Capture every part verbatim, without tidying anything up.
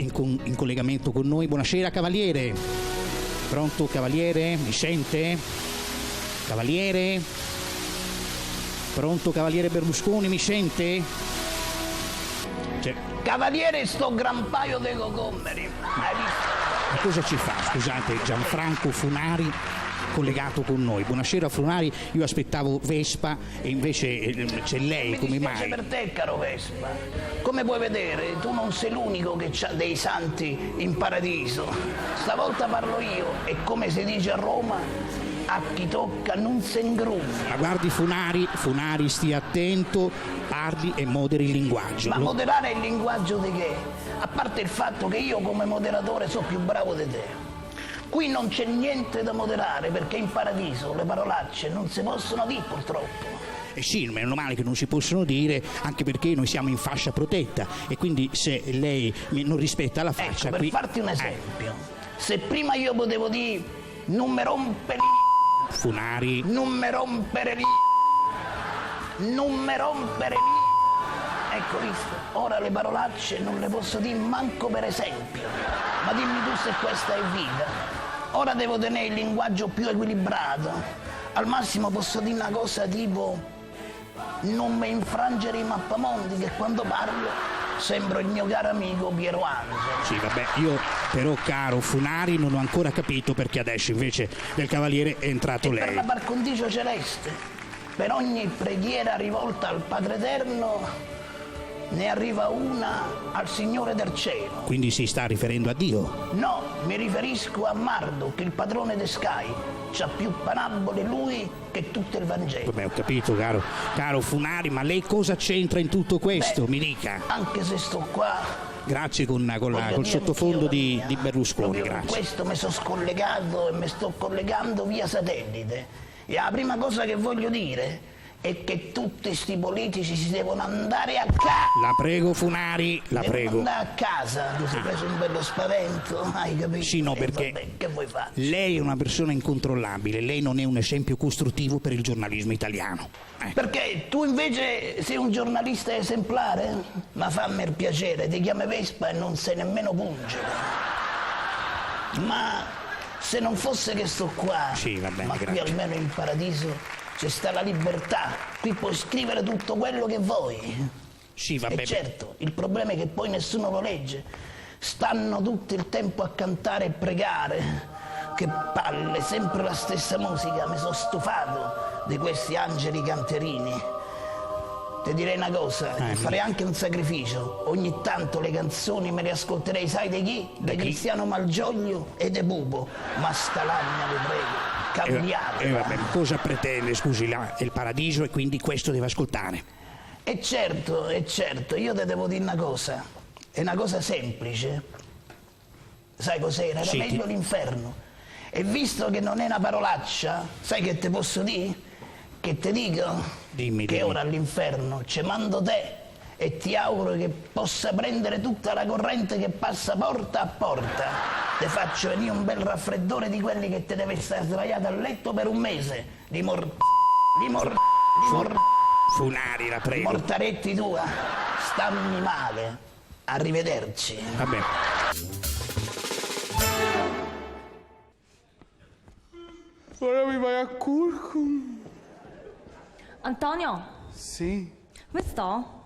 in con-, in collegamento con noi. Buonasera, cavaliere. Pronto, cavaliere? Mi sente? Cavaliere? Pronto, cavaliere Berlusconi, mi sente? C'è Cavaliere, sto gran paio de cocommeri. Hai visto? Ma cosa ci fa, scusate, Gianfranco Funari collegato con noi? Buonasera, Funari, io aspettavo Vespa e invece, eh, c'è lei, come mai? Mi dispiace per te, caro Vespa. Come puoi vedere, tu non sei l'unico che c'ha dei santi in paradiso. Stavolta parlo io e, come si dice a Roma, a chi tocca non se ingrugna. Ma guardi, Funari, Funari, stia attento, parli e moderi il linguaggio. Ma moderare il linguaggio di che? A parte il fatto che io come moderatore so più bravo di te. Qui non c'è niente da moderare, perché in paradiso le parolacce non si possono dire, purtroppo. Eh sì, meno male che non si possono dire, anche perché noi siamo in fascia protetta e quindi se lei mi-, non rispetta la fascia, ecco, per qui farti un, eh, esempio, se prima io potevo dire: "Non me rompere li-, Funari. Non me rompere li-, non me rompere li-", ecco, visto? Ora le parolacce non le posso dire manco per esempio. Ma dimmi tu se questa è vita. Ora devo tenere il linguaggio più equilibrato. Al massimo posso dire una cosa tipo: "Non me infrangere i mappamondi", che quando parlo sembro il mio caro amico Piero Angelo. Sì, vabbè, io però, caro Funari, non ho ancora capito perché adesso invece del cavaliere è entrato lei. E per la par condicio celeste, per ogni preghiera rivolta al Padre Eterno, ne arriva una al Signore del cielo. Quindi si sta riferendo a Dio? No, mi riferisco a Marduk, il padrone di Sky. C'ha più parabole lui che tutto il Vangelo. Vabbè, ho capito, caro, caro Funari, ma lei cosa c'entra in tutto questo? Beh, mi dica. Anche se sto qua, grazie, con, con la, voglio col dire sottofondo di, di Berlusconi, proprio per grazie. Questo mi sono scollegato e mi sto collegando via satellite. E la prima cosa che voglio dire è che tutti sti politici si devono andare a ca-, la prego, Funari, la prego. Devono andare a casa, ti sei preso un bello spavento, hai capito? Sì, no, eh, perché vabbè, che vuoi fare? Lei è una persona incontrollabile, lei non è un esempio costruttivo per il giornalismo italiano. Ecco. Perché tu invece sei un giornalista esemplare? Ma fammi il piacere, ti chiami Vespa e non sei nemmeno pungolo. Ma se non fosse che sto qua, sì, va bene, ma qui grazie. Almeno in paradiso ci sta la libertà, qui puoi scrivere tutto quello che vuoi. Sì, va bene. E certo, il problema è che poi nessuno lo legge. Stanno tutto il tempo a cantare e pregare. Che palle, sempre la stessa musica, mi sono stufato di questi angeli canterini. Ti direi una cosa, eh, farei anche un sacrificio. Ogni tanto le canzoni me le ascolterei, sai di chi? Di Cristiano Malgioglio e di Pupo. Ma sta lagna, vi prego, cambiatela. E, e vabbè, cosa pretende, scusi, là è il paradiso e quindi questo deve ascoltare. E certo, e certo, io ti devo dire una cosa, è una cosa semplice. Sai cos'era? Era meglio l'inferno. E visto che non è una parolaccia, sai che ti posso dire? Che ti dico? Dimmi, dimmi. Che ora all'inferno ci mando te e ti auguro che possa prendere tutta la corrente che passa porta a porta. Ti faccio venire un bel raffreddore di quelli che ti deve stare sdraiato a letto per un mese. Li mor-, li mor-, li mor-, Funari, la prego. Mortaretti tua, stammi male. Arrivederci. Vabbè. Ora mi vai a curcu. Antonio? Sì. Come sto?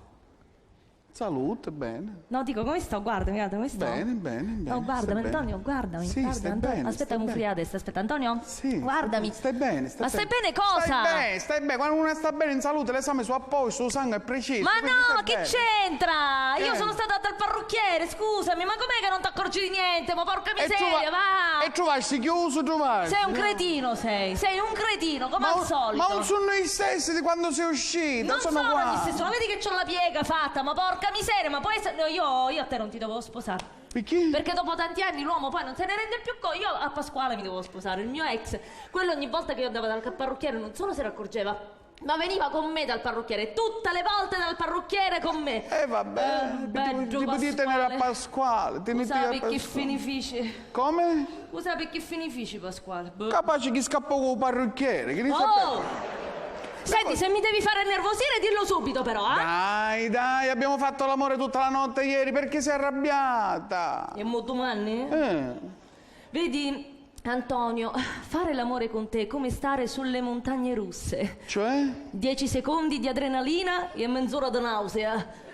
Salute, bene. No, dico, come sto? Guardami, guarda, come sto? Bene, bene, bene. No, guardami, Antonio, guardami, guardami, Antonio. Aspetta, mi fria la testa, aspetta, Antonio. Sì, guardami. Stai bene, stai bene. Ma stai bene cosa? Stai bene, stai bene. Quando uno sta bene in salute, l'esame su a posto, il sangue è preciso. Ma no, ma che c'entra? Io sono stata dal parrucchiere, scusami, ma com'è che non ti accorgi di niente? Ma porca miseria, va! E truvasti chiuso, truvasti. Sei un cretino, sei, sei un cretino, come al solito. Ma non sono gli stessi di quando sei uscito, sono qua. Non sono gli stessi, ma vedi che c'ho la piega fatta, ma porca miseria, ma può essere, no, io, io a te non ti devo sposare. Perché? Perché dopo tanti anni l'uomo poi non se ne rende più conto. Io a Pasquale mi devo sposare, il mio ex, quello ogni volta che io andavo dal parrucchiere non solo se ne accorgeva, ma veniva con me dal parrucchiere, tutte le volte dal parrucchiere con me. E vabbè, ti devi tenere a Pasquale, teniti a Pasquale. Lo sai che fine fici? Come? Lo sai che fine fici, Pasquale? Boh. Capace che scappò con il parrucchiere, che ne sapete? Oh! Senti, se mi devi fare nervosire, dillo subito però, eh? Dai, dai, abbiamo fatto l'amore tutta la notte ieri, perché sei arrabbiata? E mo dumanni? Eh. Vedi, Antonio, fare l'amore con te è come stare sulle montagne russe. Cioè? Dieci secondi di adrenalina e menz'ora di nausea.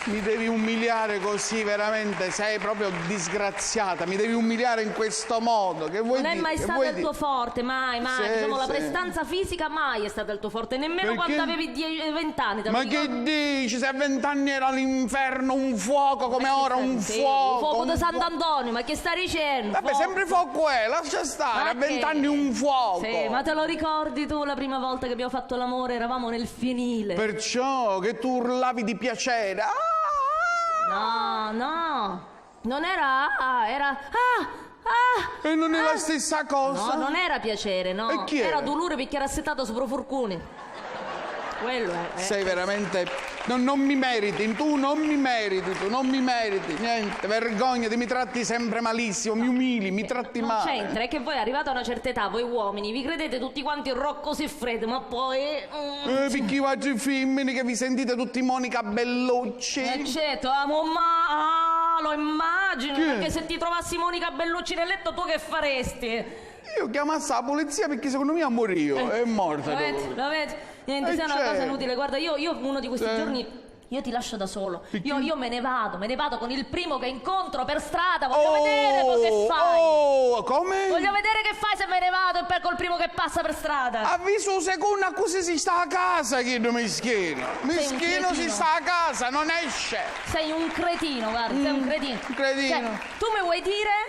Mi devi umiliare così, veramente, sei proprio disgraziata, mi devi umiliare in questo modo. Che vuoi dire? Non è mai stato il tuo forte, mai, mai. Sì, diciamo, la prestanza fisica mai è stata il tuo forte, nemmeno quando avevi die-, venti anni, te lo ricordi? Ma che dici? Se a venti anni era l'inferno, un fuoco, come ora un fuoco, un fuoco di Sant'Antonio, ma che stai dicendo? Vabbè, sempre fuoco è, lascia stare, a venti anni un fuoco. Sì, ma te lo ricordi tu la prima volta che abbiamo fatto l'amore? Eravamo nel fienile. Perciò che tu urlavi di piacere. Ah! No, no. Non era ah, era ah, ah. E non è la stessa cosa? No, non era piacere, no. E chi era? Era duluri picchì era assittata supra u furcuni. Quello è, eh. Sei veramente, no, non mi meriti, tu non mi meriti, tu non mi meriti, niente, vergognati, mi tratti sempre malissimo, mi umili, mi tratti male. Non c'entra, è che voi arrivati a una certa età, voi uomini, vi credete tutti quanti Rocco Siffredi, ma poi, mm, eh, picchì i vostri fimmini che vi sentite tutti Monica Bellucci? Eh, certo, ah, mo ma, ah, lo immagino, perché se ti trovassi Monica Bellucci nel letto, tu che faresti? Io chiamassi la polizia perché secondo me ha morìo, è morta. Lo vedi, lo vedi? Niente, sei una cosa inutile. Guarda, io, io uno di questi giorni, io ti lascio da solo. Io, io me ne vado, me ne vado con il primo che incontro per strada, voglio vedere poi che fai. Oh, come? Voglio vedere che fai se me ne vado e per, col primo che passa per strada. Avviso un secondo, così si sta a casa, chiddu mischino. Mischino si sta a casa, non esce. Sei un cretino, guarda, sei un cretino. Un cretino. Cioè, tu mi vuoi dire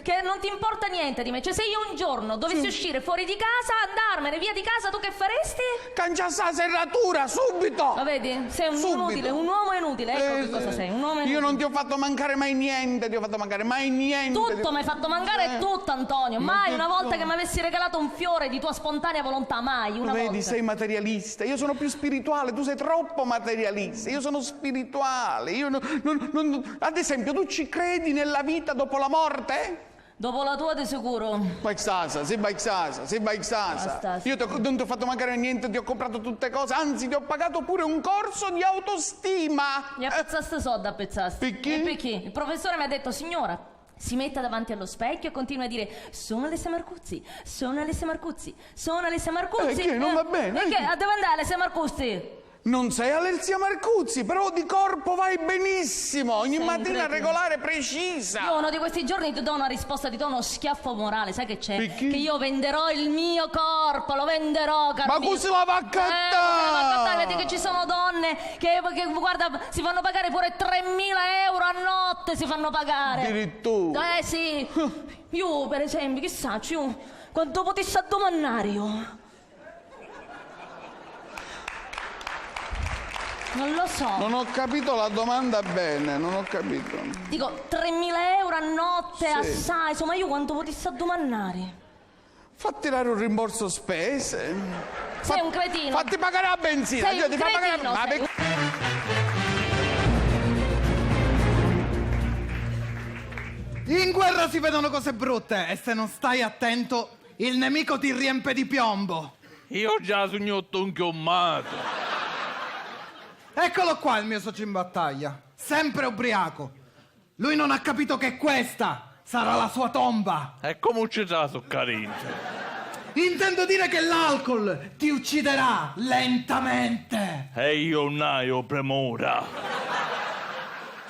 che non ti importa niente di me? Cioè, se io un giorno dovessi uscire fuori di casa, andarmene via di casa, tu che faresti? Cancia sta serratura, subito! Lo vedi? Sei un inutile, un uomo inutile, ecco che cosa sei, un uomo inutile. Io non ti ho fatto mancare mai niente, ti ho fatto mancare mai niente. Tutto mi hai fatto mancare, tutto, Antonio. Mai una volta che mi avessi regalato un fiore di tua spontanea volontà, mai una volta. Vedi, sei materialista, io sono più spirituale, tu sei troppo materialista, io sono spirituale, io no-, non, non, ad esempio, tu ci credi nella vita dopo la morte? Dopo la tua di sicuro. Vai casa, sì, vai casa, sì, vai casa. Basta, sì. Io ti ho, non ti ho fatto mancare niente, ti ho comprato tutte cose, anzi ti ho pagato pure un corso di autostima. E appizzasti soldi, appizzasti. Perché? E perché? Il professore mi ha detto, signora, si metta davanti allo specchio e continua a dire: "Sono Alessia Marcuzzi, sono Alessia Marcuzzi, sono Alessia Marcuzzi." Eh, che non va bene, eh, che? Dove andai, Alessia Marcuzzi? Non sei Alessia Marcuzzi, però di corpo vai benissimo. Ogni mattina regolare, precisa. Io uno di questi giorni ti do una risposta, ti do uno schiaffo morale, sai che c'è? Perché? Che io venderò il mio corpo, lo venderò, capito? Ma così la va a accattà? Eh, così la va a accattà, vedi che ci sono donne che, che, guarda, si fanno pagare pure tremila euro a notte, si fanno pagare. Addirittura. Eh, sì. Io, per esempio, chi sacciu, io quantu putissi addumannari io? Non lo so. Non ho capito la domanda bene, non ho capito. Dico, tremila euro a notte, sì, assai, insomma, io quantu putissi addumannari? Fatti dare un rimborso spese. Sei un cretino. Fatti pagare la benzina. Sei un cretino, ma sei un... In guerra si vedono cose brutte e se non stai attento, il nemico ti riempie di piombo. Io già sugnu tuttu nchiummatu. Eccolo qua il mio socio in battaglia, sempre ubriaco. Lui non ha capito che questa sarà la sua tomba. E comu ci trasu ccà dintra? Intendo dire che l'alcol ti ucciderà lentamente. E io non haiu premura.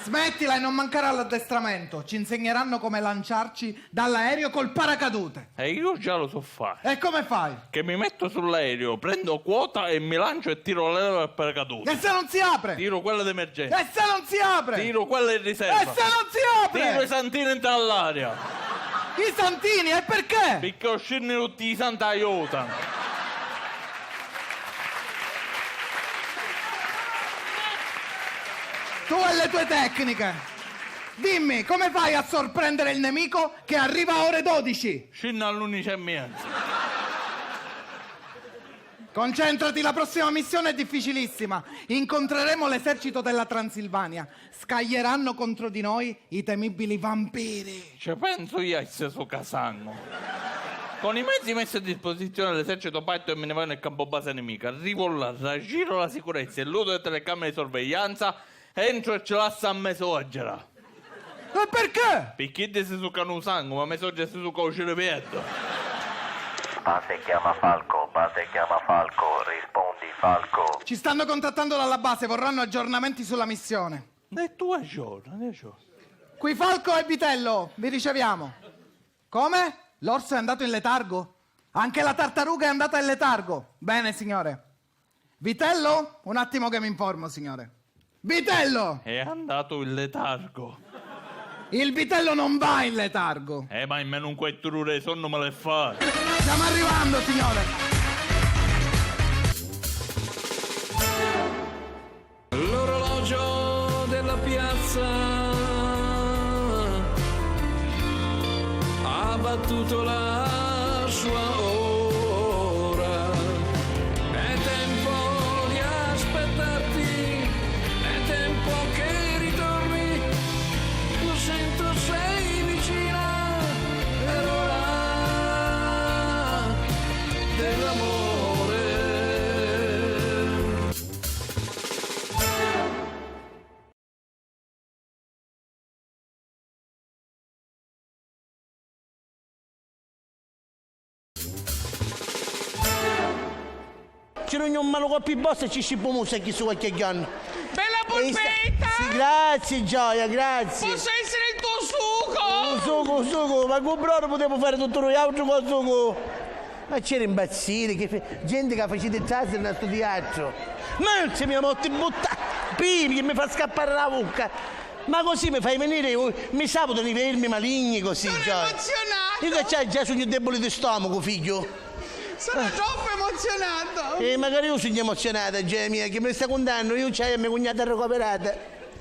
Smettila e non mancare all'addestramento. Ci insegneranno come lanciarci dall'aereo col paracadute. E io già lo so fare. E come fai? Che mi metto sull'aereo, prendo quota e mi lancio e tiro la leva del paracadute. E se non si apre? Tiro quella d'emergenza. E se non si apre? Tiro quella di riserva. E se non si apre? Tiro i santini nta l'aria. I santini? E perché? Picchì o scinni tutti i santi aiutano. Tu e le tue tecniche. Dimmi, come fai a sorprendere il nemico che arriva a ore dodici? Scinno all'undici e mezza. Concentrati, la prossima missione è difficilissima. Incontreremo l'esercito della Transilvania. Scaglieranno contro di noi i temibili vampiri. Ci pensu io a isse su casangu. Con i mezzi messi a disposizione dell'esercito patto e me ne vado nel campo base nemico. Arrivo là, raggiro la sicurezza e l'uso delle telecamere di sorveglianza, entro e ci lascio a me sogera. E perché? Picchì iddi si succanu u sangu, ma me sogera si succa u ciriveddu. Base chiama Falco, base chiama Falco, rispondi Falco. Ci stanno contattando dalla base, vorranno aggiornamenti sulla missione. E tu aggiorna, aggiorna. Qui Falco e Vitello, vi riceviamo. Come? L'orso è andato in letargo? Anche la tartaruga è andata in letargo. Bene, signore. Vitello? Un attimo che mi informo, signore. Vitello! È andato in letargo. Il vitello non va in letargo. Eh, ma almenu un quattru ore di sonnu me l'è fattu. Stiamo arrivando, signore. L'orologio della piazza ha battuto la sua ora. È tempo di aspettarti, è tempo che ritorni. Lo sento, sei vicina, è l'ora dell'amore. Ci rugnu un malu coppi bossa e ci scippu musu a chistu qualche giornu. Bella polpetta! Sì, grazie, gioia, grazie. Posso essere il tuo sugo? Un sugu, un sugu, ma cu broru putemu fari tuttu nuiautru cu sugu. Ma c'eri impazziri, che fe-, genti ca faciti trasiri na stu tiatru. Ma io ci mi motti butta, pimi, mi fa scappare la vucca. Ma così mi fai venire, mi saputo ni vermi maligni così. Sono già emozionata. Io che c'è, già sugnu debuli di stomaco, figlio. Sono troppo emozionata. Eh, magari io sugnu emozionata, gioia mia, che mi sta cuntannu, io c'hai a me cugnata ricoverata.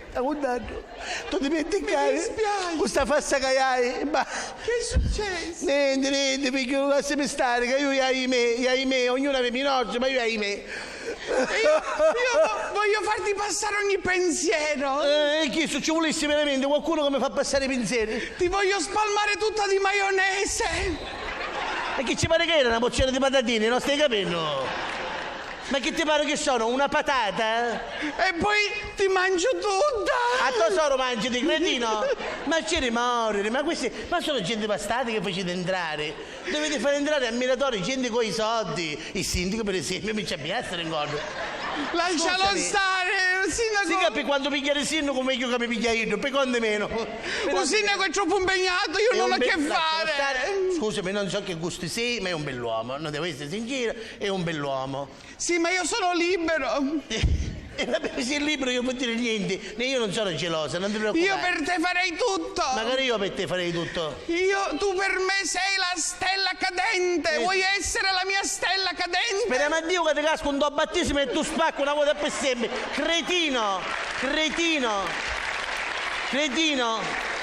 Sta cuntannu. Tu ti metti cari. Mi dispiace. Cu sta fassa che hai, ma. Che è successo? Niente, niente, figlio, lassami stare, che io, ahimè, ahimè, ognuno aveva i nostri, ma io, ahimè. Io, io vo-, voglio farti passare ogni pensiero. Eh, e chi, se ci vulissi veramente qualcuno che mi fa passare i pensieri? Ti voglio spalmare tutta di maionese. E chi ci pare che era una porzione di patatine, non stai capendo? Ma chi ti pare che sono, una patata? E poi ti mangio tutta. A tua soro mangi, di cretino? Ma ci rimoriri, ma questi, ma sono gente bastardi che facete entrare. Dovete fare entrare ammiratori, gente coi soldi. Il sindaco, per esempio, mi ci abbiassero in corda. Lascialo stare, il sindaco. Sì, che per quanto pigliare il sindaco, meglio che mi piglia io, per quanto meno. Un sindaco è troppo impegnato, io non ho che fare. Scusami, non so che gusti sei, ma è un bell'uomo, non devo essere sincero, è un bell'uomo. Sì, ma io sono libero. E vabbè, se sei libero io vuol dire niente. Né, io non sono gelosa, non ti preoccupare. Io per te farei tutto. Magari io per te farei tutto. Io, tu per me sei la stella cadente. Eh. Vuoi essere la mia stella cadente? Speriamo a Dio che ti casco un tuo battesimo e tu spacchi una volta per sempre. Cretino, cretino, cretino.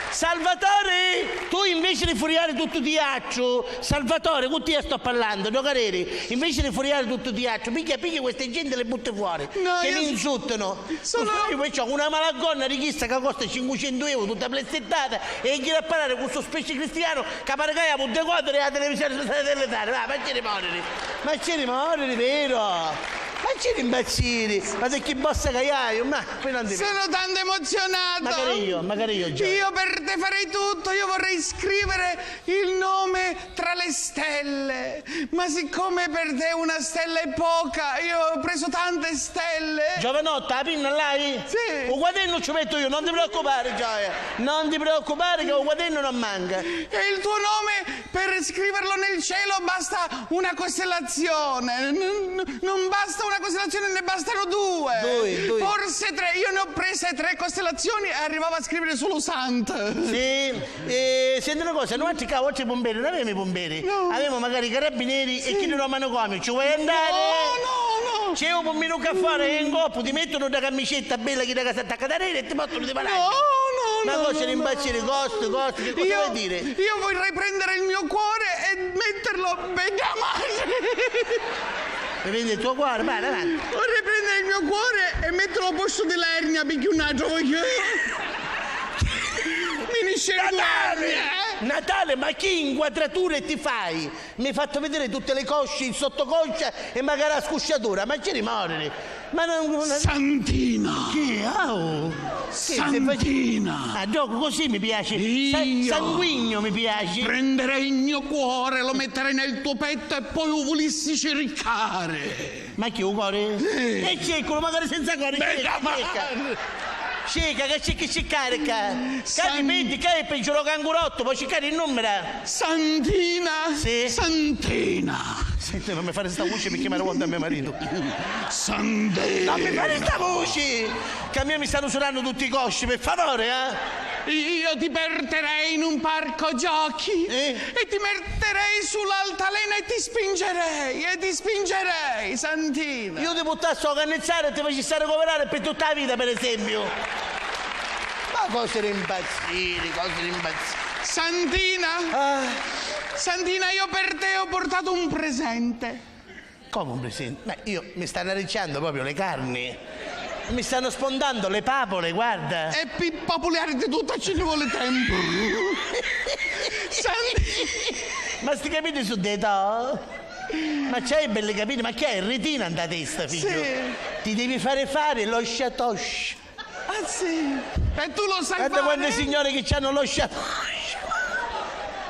Salvatore, tu invece di furiare tutto diacciu, Salvatore, cu tia sto parlando, no careri, invece di furiare tutto diacciu, piglia, piglia queste gente e le butti fuori, no, che mi insultano. Sono... Io perciò una malagonna di chista che costa cinquecento euro tutta plessettata e gira a parlare con sto specie cristiano che pare che ha avuto quadri e la televisione su delle tane, va, ma c'è di morire, ma c'è di morire, vero? Ma c'è di impazzire, ma se chi bossa che hai, ma qui non ti... Sono tanto emozionata. Magari io, magari io, Gio. Io per te farei tutto, io vorrei scrivere il nome tra le stelle, ma siccome per te una stella è poca, io ho preso tante stelle. Giovanotta, la pinna l'hai? Sì. U quadernu ci metto io, non ti preoccupare, Gioia, non ti preoccupare che u quadernu non manca. E il tuo nome, per scriverlo nel cielo basta una costellazione. N-, n-, non basta una costellazione, ne bastano due. Due, due. Forse tre. Io ne ho prese tre costellazioni e arrivavo a scrivere solo Santa. Sì. E senti una cosa, noi ccà oltre ai pumperi non avevamo i pumperi. No. Avevamo magari i carabinieri e chi di Romano Comio. Ci vuoi andare? No, no, no. C'è un pumpino che fa e in coppa ti mettono una camicetta bella che da casa attacca da rete e ti portano di malato. No, no, no. Ma cosa, no, no, impazzire, costo, costo, che cosa vuoi dire? Io vorrei prendere il mio cuore e metterlo, bella madre. Mi prendi il tuo cuore, vai, avanti. Vorrei prendere il mio cuore e metterlo al posto dell'ernia, perché un altro voglio. Finisce il cuore, eh? Natale, ma chi inquadrature ti fai? Mi hai fatto vedere tutte le cosce, il sottocoscia e magari la scusciatura. Ma c'è di morire. Ma non, non... Santina! Chi? Oh! Che se faci- Santina! Ah, gioco così mi piace. Io Sa- sanguigno mi piace. Prenderei il mio cuore, lo metterei nel tuo petto e poi lo volissi cercare. Ma chi, u cori? Sì. E ceculu, magari senza cori, bella cecca, cecca. Cecca, che cecchi ciccari ca. Ca dipindi, ca è peggio lo cangurotto, poi ciccari il numero. Santina! Sì. Santina! Senti, non mi fare sta voce perché mi rivolgo a mio marito. Santina! Non mi fare sta voce! Che a me mi stanno sudando tutti i cosci, per favore, eh? Io ti porterei in un parco giochi, eh? E ti metterei sull'altalena e ti spingerei, e ti spingerei, Santina. Io ti puttassi a organizzare e ti facissi ricoverare per tutta la vita, per esempio. Ma cose da impazzire, cose da impazzire. Santina, ah. Santina, io per te ho portato un presente. Come un presente? Ma io mi stanno arricciando proprio le carni. Mi stanno spondando le papole, guarda. E pi papuliariti tutta ci ne vuole tempo. Senti. Ma sti capelli su dei to? Ma c'hai belli capelli? Ma che hai, retina nta testa, figlio? Sì. Ti devi fare fare lo sciatosh. Ah, sì? E tu lo sai fare? Guarda quante signore che c'hanno lo sciatosh.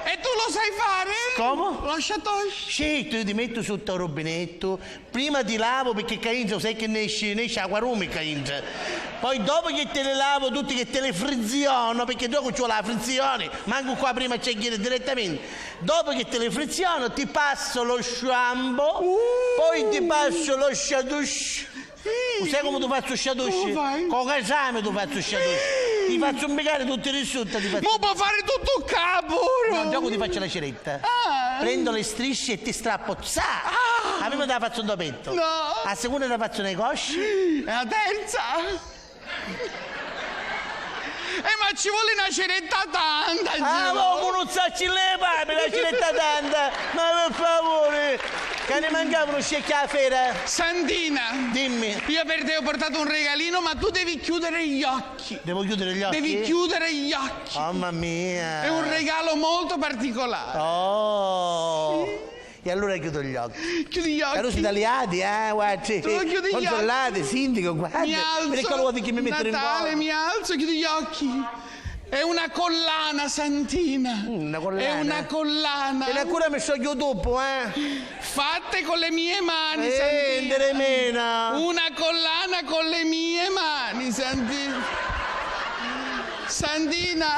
E tu lo sai fare? Come? Lo sciatosh. Certo, io ti metto sotto al rubinetto, prima ti lavo perché ccà intra, sai che nesce, nesce acqua rumia ccà intra. Poi dopo che te le lavo tutte, che te le friziono, perché dopo ci vuole la frizione, manco qua prima c'è che dire direttamente. Dopo che te le friziono, ti passo lo sciambo, uh, poi ti passo lo sciatush. Sì. Sai come tu fazzu sciatush? Come fai? Con casame tu fazzu sciatush. Sì. Ti fazzu un bicare tutti i rissotti, ti fazzu. Ma può fare tutto capo, no? No, dopo ti faccio la ceretta. Ah. Prendo le strisce e ti strappo. Za! Ah. La prima te la fazzu nto petto. No. La seconda te la fazzu nei cosci. E la terza? Eh, ma ci vuole una ceretta tanta, ah, mo, mo non sa ci le papi, la ceretta tanta, ma per favore, che ne mancavano scecchi a fera? Santina, dimmi. Io per te ho portato un regalino, ma tu devi chiudere gli occhi. Devo chiudere gli occhi? Devi chiudere gli occhi. Mamma mia. È un regalo molto particolare. Oh. Sì. E allora chiudo gli occhi. Chiudi gli occhi. Però siete alleati, eh? Guarda, tu chiudi gli occhi. Controllate, sindaco, guarda. Mi alzo. Perché lo vuoi che mi metto in Natale, mi alzo, chiudi gli occhi. È una collana, Santina. Mm, una collana. È una collana. E la cura mi so YouTube, eh? Fatte con le mie mani, eh, Santina. Una collana con le mie mani, Santina. Sandina,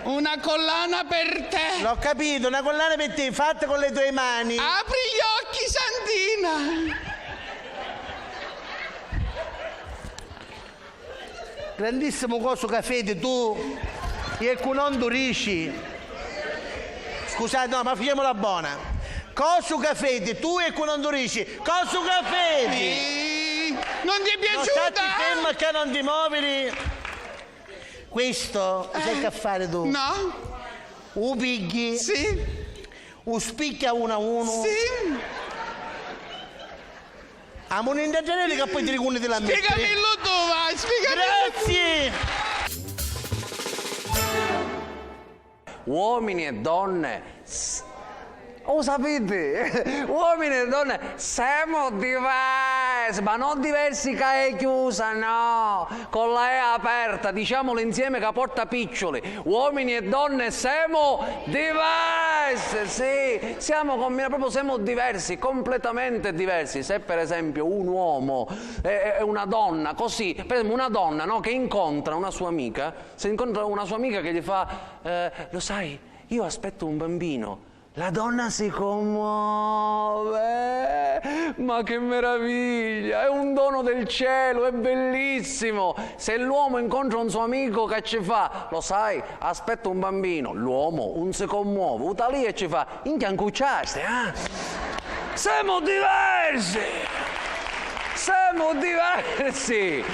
una collana per te. L'ho capito, una collana per te, fatta con le tue mani. Apri gli occhi, Sandina. Grandissimo cosu ca feti tu e cu non tu dici. Scusate, no, ma fighjamula bona. Cosu ca feti tu e cu non tu dici. Cosu ca feti. Ehi, non ti è piaciuta? No, stati ferma ca non ti moviri. Questo, eh, sai che fare tu? No. U pigghi? Sì. U spicchi a uno a uno? Sì. Amu ninta tenere che poi ti ricunni di la mettere. Spiegamillu tu, va, spiegamillu tu. Grazie. Uomini e donne s- U sapiti? Uomini e donne, semu diversi, ma non diversi ca è chiusa, no, con la E aperta, diciamolo insieme ca porta piccioli. Uomini e donne, semu diversi, sì, siamo combina-, proprio siamo diversi, completamente diversi. Se per esempio un uomo e, e una donna, così, per esempio una donna, no, che incontra una sua amica, se incontra una sua amica che gli fa, eh, lo sai, io aspetto un bambino. La donna si commuove. Ma che meraviglia! È un dono del cielo, è bellissimo! Se l'uomo incontra un suo amico, che ci fa? Lo sai, aspetta un bambino. L'uomo un si commuove. U talìa e ci fa: inchia, ncucciasti, eh? Semu diversi! Semu diversi!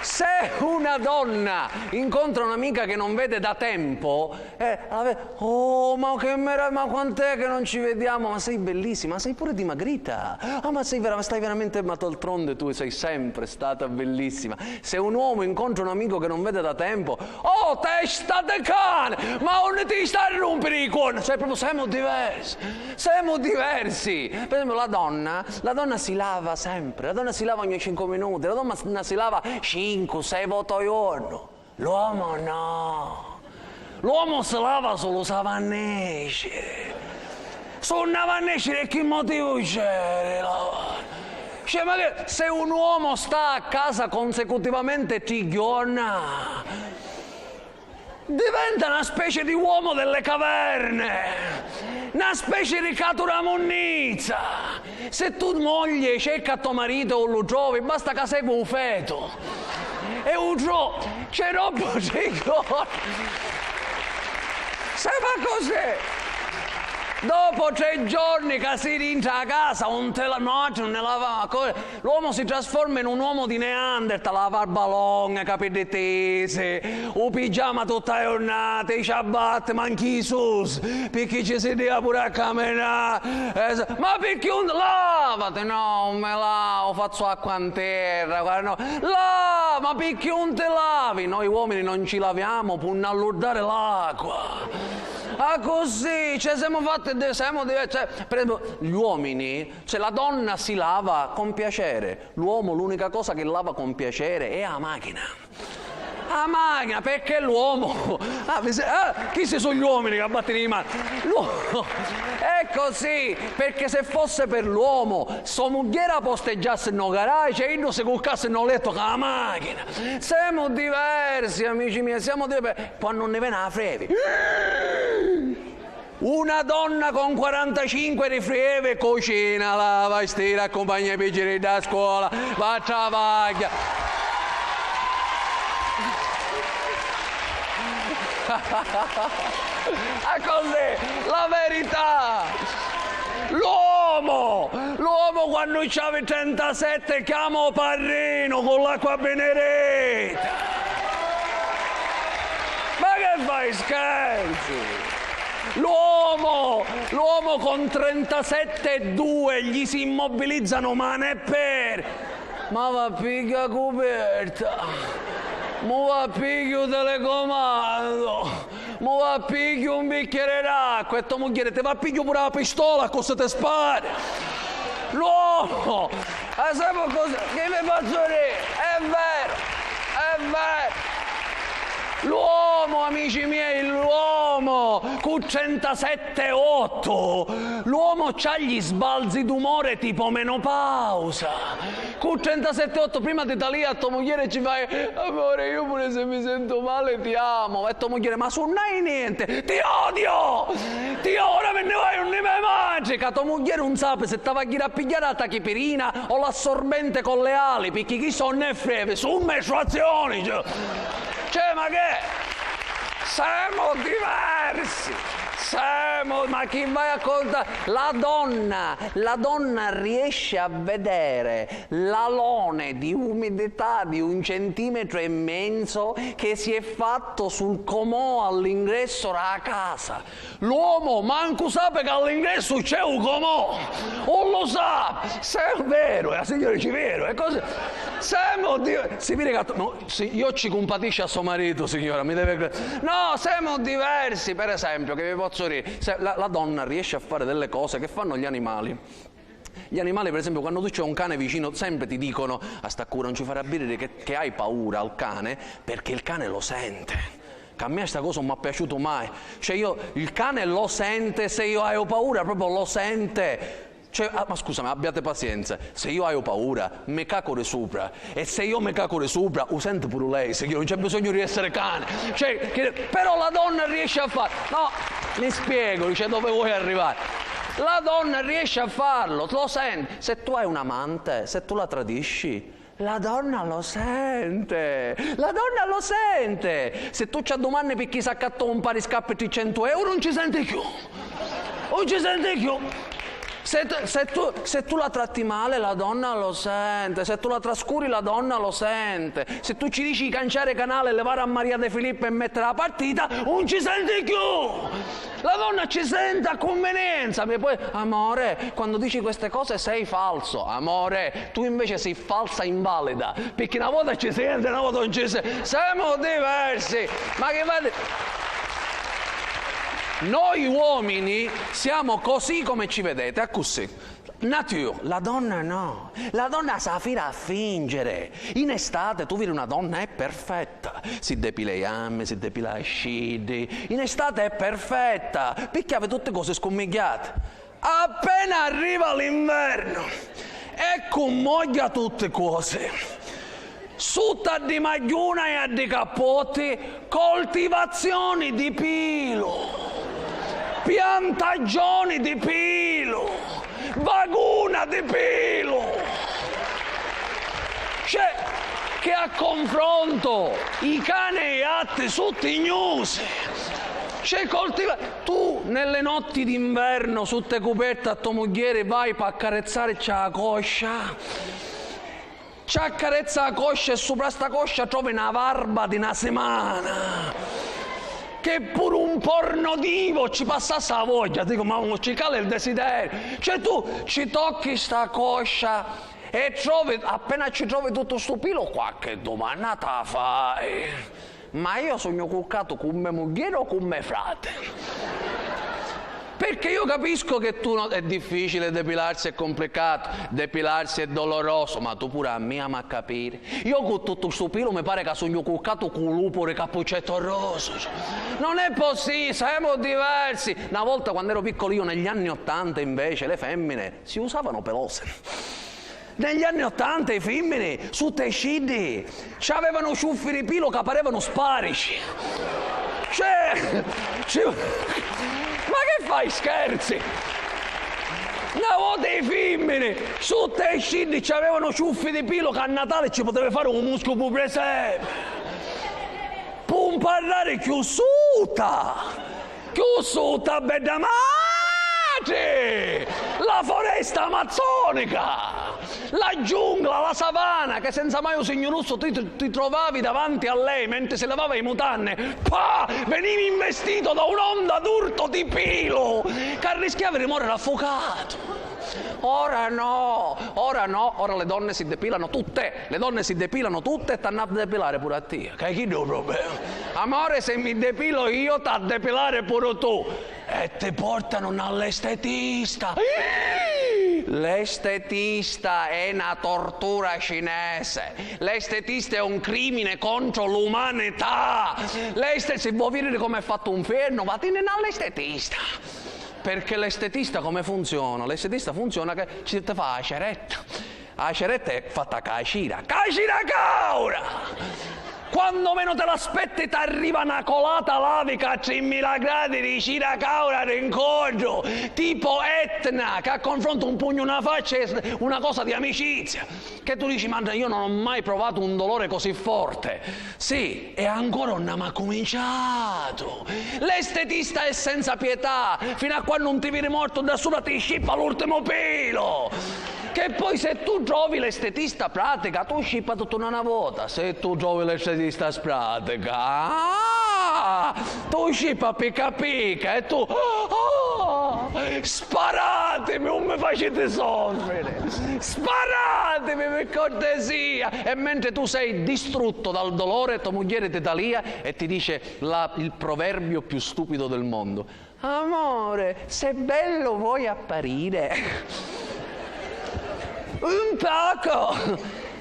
Se una donna incontra un'amica che non vede da tempo, eh, la ve-, "Oh, ma che merav-, ma quant'è che non ci vediamo? Ma sei bellissima, sei pure dimagrita. Ah, ma sei vera-, stai veramente, ma d'altronde tu sei sempre stata bellissima." Se un uomo incontra un amico che non vede da tempo, "Oh, testa de cane, ma unni ti stai a rumpiri i cuorna?" Cioè, proprio siamo diversi, siamo diversi. Per esempio, la donna, la donna si lava sempre, la donna si lava ogni cinque minuti, la donna si lava cinque, sei volte al giorno. L'uomo no. L'uomo si lava sulu s'ava a nesciri. S'un n'ava a nesciri, e chi motivu c'è di lavare? Cioè, ma che, se un uomo sta a casa consecutivamente tri giorna, diventa na specie di uomo delle caverne, na specie di catura munnizza. Se tu moglie cerca a to marito e 'un lu trovi, basta ca segui u fetu. E u tro-, c'è troppu rigore. Se fa così. Dopo tre giorni ca si dintra a casa, 'un te la, noatri 'un ne lavamo a co-, l'uomo si trasforma in un uomo di Neanderthal, la barba longa, capiddi tisi, u pigiama tutta a jurnata, i ciabatte, manchi i sus, picchì ci si dìa puru a caminà. Eh, s-, ma picchì 'un lavati? No, 'un mi lavu, fazzu acqua 'n terra, guarda, no. La-, ma picchì 'un ti lavi? Noi uomini non ci laviamo pu 'un allurdare l'acqua. Accussì, cioè, semu fatti di, semu di, cioè, per esempio, gli uomini, cioè, la donna si lava con piacere, l'uomo l'unica cosa che lava con piacere è a machina. A machina, perché l'uomo, ah, vi se-, ah, chisti su gli uomini che battinu i mani. L'uomo, è così, perché se fosse per l'uomo, so mugghiera posteggiassi nno garage e iddu si cuccassi nno letto ca a machina. Semu diversi, amici miei, siamo diversi. Quannu nni veni a frevi. Una donna con quarantacinque di frievi cucina, lava, stira, accumpagna i picciriddi a scuola, va a travagghiari. Accussì, la verità! L'uomo! L'uomo quannu c'havi trentasette chiama u parrinu cu l'acqua biniritta! Ma che fai, scherzi? L'uomo, l'uomo con trentasette e due gli si immobilizzanu mani e peri. Ma va pigghia cuperta. Mu va pigghia u telecomando. Mu va pigghia un bicchiere d'acqua. E to mugghieri ti va pigghia pure la pistola, accussì ti spari. L'uomo! Ah, semu così, chi vi pozzu diri? È vero, è vero. L'uomo, amici miei, l'uomo cu trentasette otto, l'uomo c'ha gli sbalzi d'umore tipo menopausa. Cu trentasette otto, prima ti talìa a to mugghieri e ci fai: "Amore, io pure se mi sento male ti amo." E to mugghieri: "Ma su, nun hai niente." "Ti odio! Ti o-, ora mi nni vaiu nni me matri!" Ca to mugghieri 'un sapi se t'ava a ghiri a pigghiari la tachipirina o l'assorbente con le ali, picchì chi sonni e frevi su mestruazioni, cioè. Cioè, ma che? Semu diversi! Semu, ma chi vai a conta-, la donna, la donna riesce a vedere l'alone di umidità di un centimetro e mezzo che si è fatto sul comò all'ingresso della casa. L'uomo mancu sapi ca all'ingressu c'è u comò! Un lu sapi! Se è vero, e a signora dici: "Vero, è così." Semu di-, si viri ca, no, si-, io ci cumpatisci a so maritu, signora, mi deve cre-, no, semu diversi, per esempio, che vi pozzu diri, se la, la donna riesce a fare delle cose che fanno gli animali. Gli animali, per esempio, quando tu c'è un cane vicino, sempre ti dicono: "A st'accuura 'un ci fari a vidiri che, che hai paura al cane, perché il cane lo sente." Ca a mia sta cosa 'un m'ha piaciutu mai. Cioè, io, il cane lo sente se io haiu paura, proprio lo sente. Cioè, ah, ma scusami, abbiate pazienza, se io haiu paura, mi cacu di supra. E se io mi cacu di supra, u senti puru lei, signora, non c'è bisogno di essere cane. Cioè, che, però la donna riesce a far-, no, mi spiego, dice, dove vuoi arrivare? La donna riesce a farlo, lo sente. Se tu hai un amante, se tu la tradisci, la donna lo sente, la donna lo sente. Se tu ci addumanni picchì s'accattò un pari scarpi tricentu euro, non ci senti più. Non ci senti più. Se tu, se tu, se tu la tratti male, la donna lo sente. Se tu la trascuri, la donna lo sente. Se tu ci dici di canciari canale, levari a Maria De Filippo e mettere la partita, non ci senti più! La donna ci sente a convenienza. E poi, amore, quando dici queste cose sei falso. Amore, tu invece sei falsa invalida. Perché una vota ci sente, una vota non ci sente. Siamo diversi. Ma che va... Noi uomini siamo così come ci vedete, è così. Nature, la donna no. La donna sa fira a fingere. In estate tu vedi una donna, è perfetta. Si depila i ammi, si depila i scidi. In estate è perfetta. Picchia vi tutti cosi scummigghiati. Appena arriva l'inverno, e cummogghia tutti cosi. Sutta a di magghiuna e a di cappotti, coltivazioni di pilu, piantaggioni di pilu, vaguna di pilu. Cioè, che a confronto, i cani e i gatti su tignusi. C'è coltiva... Tu nelle notti d'inverno sotto cuperte a to mugghieri vai p'accarezzaricci a coscia. Ci accarezza a coscia e supra sta coscia trovi na varba di na simana. Che puru un porno divo ci passassi a vogghia, dico, ma ci cala il desiderio. Cioè tu ci tocchi sta coscia e trovi, appena ci trovi tutto stu pilo, qualche dumanda ta fai. Ma io sugnu cuccatu cu me mugghieri o cu me frati? Perché io capisco che tu no, è difficile depilarsi, è complicato, depilarsi è doloroso, ma tu pure a mia m'ha capiri. Io cu tuttu stu pilu mi pare ca sugnu cuccatu cu lupu ri Cappuccetto Rosso. Non è possibile, siamo diversi. Una volta quando ero piccolo io negli anni ottanta invece le femmine si usavano pelose. Negli anni ottanta i fimmini, sutta i scidi, c'avevano ciuffi di pilo ca parevano sparici. Cioè, ci... ma che fai, scherzi? Una vota i fimmini, sutta i scidi, c'avevano ciuffi di pilo ca a Natale ci potevi fare un muscu pu presepe. Pu 'un parrari chiù sutta! Chiù sutta, bedda matri! La foresta amazzonica! La giungla, la savana, che senza mai u signu russu ti, ti, ti trovavi davanti a lei mentre si lavava i mutanne, pa! Venivi investito da un'onda d'urto di pilo, che arrischiavi di morire affucato! Ora no, ora no, ora le donne si depilano tutte, le donne si depilano tutte e t'hanno a depilare pure a tia. Che è chiddu u problema? Amore, se mi depilo io, t'ha a depilare pure tu. E ti portano nall'estetista. L'estetista è una tortura cinese. L'estetista è un crimine contro l'umanità. L'este... se vuoi vedere come è fatto un ferno, vattene nall'estetista. Perché l'estetista come funziona? L'estetista funziona che ci ti fa a ceretta. A ceretta è fatta ca cira. Ca cira caura! Quando meno te l'aspetti t'arriva na colata lavica a trimila gradi di cira caura rincontru, tipo Etna, che a confronto un pugnu na faccia è una cosa di amicizia. Che tu dici, ma io non ho mai provato un dolore così forte. Sì, e ancora non ha mai cominciato. L'estetista è senza pietà, fino a quando non ti viri morto da sura ti scippa l'ultimo pelo. Che poi se tu trovi l'estetista pratica, tu scippa tutto in una vota. Se tu trovi l'estetista spratica, ah, tu scippa picca picca e tu... ah, sparatemi, non mi facete soffrire. Sparatemi per cortesia. E mentre tu sei distrutto dal dolore, tua moglie ti talia e ti dice la, il proverbio più stupido del mondo. Amore, se bello vuoi apparire. Un poco!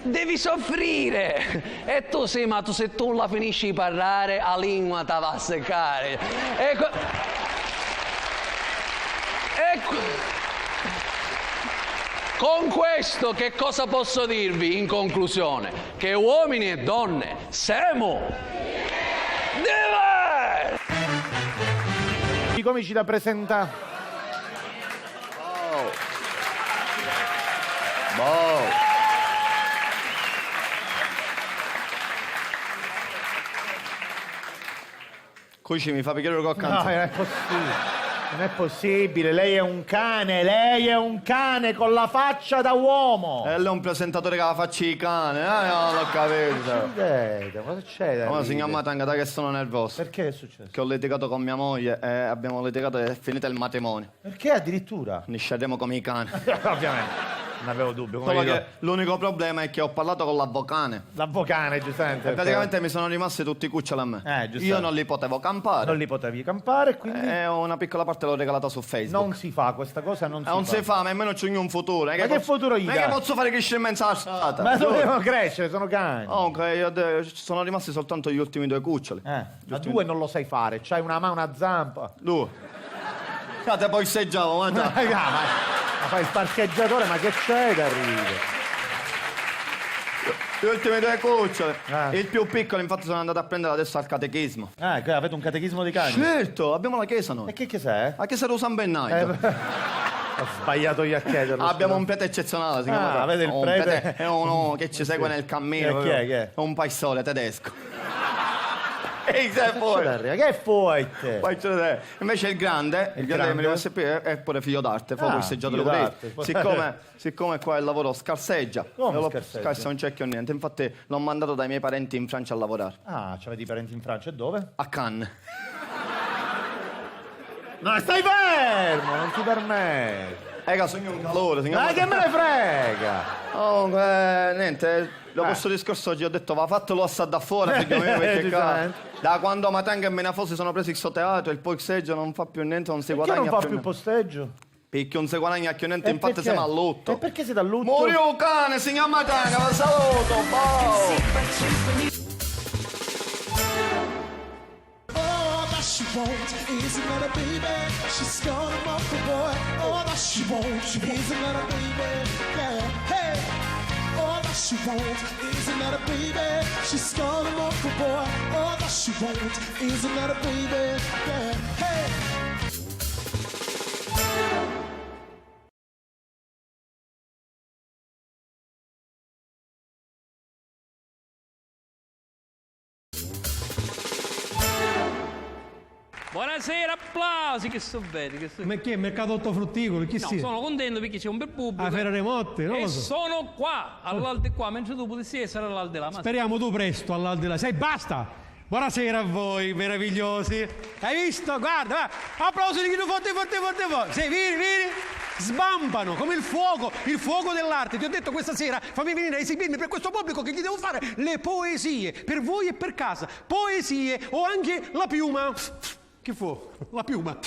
Devi soffrire! E tu sì, ma tu, se tu la finisci di parlare, a lingua ta va a seccare. Ecco. Ecco. Con questo che cosa posso dirvi in conclusione? Che uomini e donne semu diversi! I comici da presentà. Boh. Cuci mi fa pigghiari lu cocca? No, è possibile. Non è possibile, lei è un cane, lei è un cane con la faccia da uomo! E lei è un presentatore che ha la faccia di cane, eh, non l'ho capito. Ma che succede? Cosa succede? Ma signor Matanga, dai che sono nervoso. Perché, che è successo? Che ho litigato con mia moglie e abbiamo litigato e è finito il matrimonio. Perché addirittura? Ne sciarremo come i cani. Ovviamente, non avevo dubbio. Come... Solo che l'unico problema è che ho parlato con l'avvocane. L'avvocane, giustamente. E praticamente mi sono rimasti tutti i cuccioli a me. Eh, giustamente. Io non li potevo campare. Non li potevi campare, quindi? E una piccola parte l'ho regalata su Facebook. Non si fa questa cosa, non si fa. Eh, non si fa, ma almeno c'è un futuro. Ma che futuro gli dai? Non è che posso fare crescere in mezzo alla strada. Ma dove devono crescere? Sono cani. Comunque, io de-, sono rimasti soltanto gli ultimi due cuccioli. Eh, ma due non lo sai fare, c'hai una mano, una zampa. Due. Ah, te poi seggiavo, ma già. Ma, ma, ma fai il parcheggiatore, ma che c'è da ridere? Gli ultimi due cuccioli. Ah. Il più piccolo, infatti, sono andato a prendere adesso al catechismo. Ah, che avete un catechismo di cani? Certo, abbiamo la chiesa noi. E che chiesa è? La chiesa di San Bennaito. Eh, ho sbagliato io a chiederlo, scusa. Abbiamo un prete eccezionale, signor Matanga. Ah, avete il prete? Un prete, è uno che ci segue nel cammino. Eh, chi è, chi è? È un pastore tedesco. E chi è poi? Che fuoite? Poi c'è te. Invece il grande, il grande dell'M D S P è, è pure figlio d'arte, fa... Ah, questeggiatore figlio d'arte. Siccome, siccome qua il lavoro scarseggia, come scarseggia? Scarsa, non c'è più niente. Infatti l'ho mandato dai miei parenti in Francia a lavorare. Ah, c'avete i parenti in Francia, e dove? A Cannes. No, stai fermo, non ti permetto. Eh, che sogno un calore, signor... Ma che me ne frega? Comunque, niente, dopo sto discorso oggi ho detto: "Va, fatelo assà da fuori, figlio mio", perché qua, giustamente, da quando Matanga e Menafosi sono presi sto teatro, il posteggio non fa più niente, non si guadagna più niente. Perché non fa più posteggio? Perché non si guadagna più niente, infatti siamo a lutto. E perché siete a lutto? Morì un cane, signor Matanga, vi saluto, ciao! All that she wants is another baby. She's gonna walk the boy. All that she wants is another baby. Yeah, hey. All that she wants is another baby. She's gonna walk the boy. All that she wants is another baby. Yeah, hey. Buonasera, applausi, che sto bene, che sto... Ma che è, mercato ortofrutticolo? Chi... No, sì? Sono contento perché c'è un bel pubblico. La Fiera dei Motti, non lo so. E sono qua, all'aldilà, mentre tu potessi essere all'aldilà, ma... Speriamo tu presto all'aldilà. Sai, basta! Buonasera a voi, meravigliosi. Hai visto? Guarda, va. Applausi di chi forte, forte, forte, forte. Sì, viri, viri. Sbambano come il fuoco, il fuoco dell'arte. Ti ho detto questa sera, fammi venire a esibirmi per questo pubblico che gli devo fare le poesie, per voi e per casa. Poesie, o anche la piuma. Che fu? La piuma.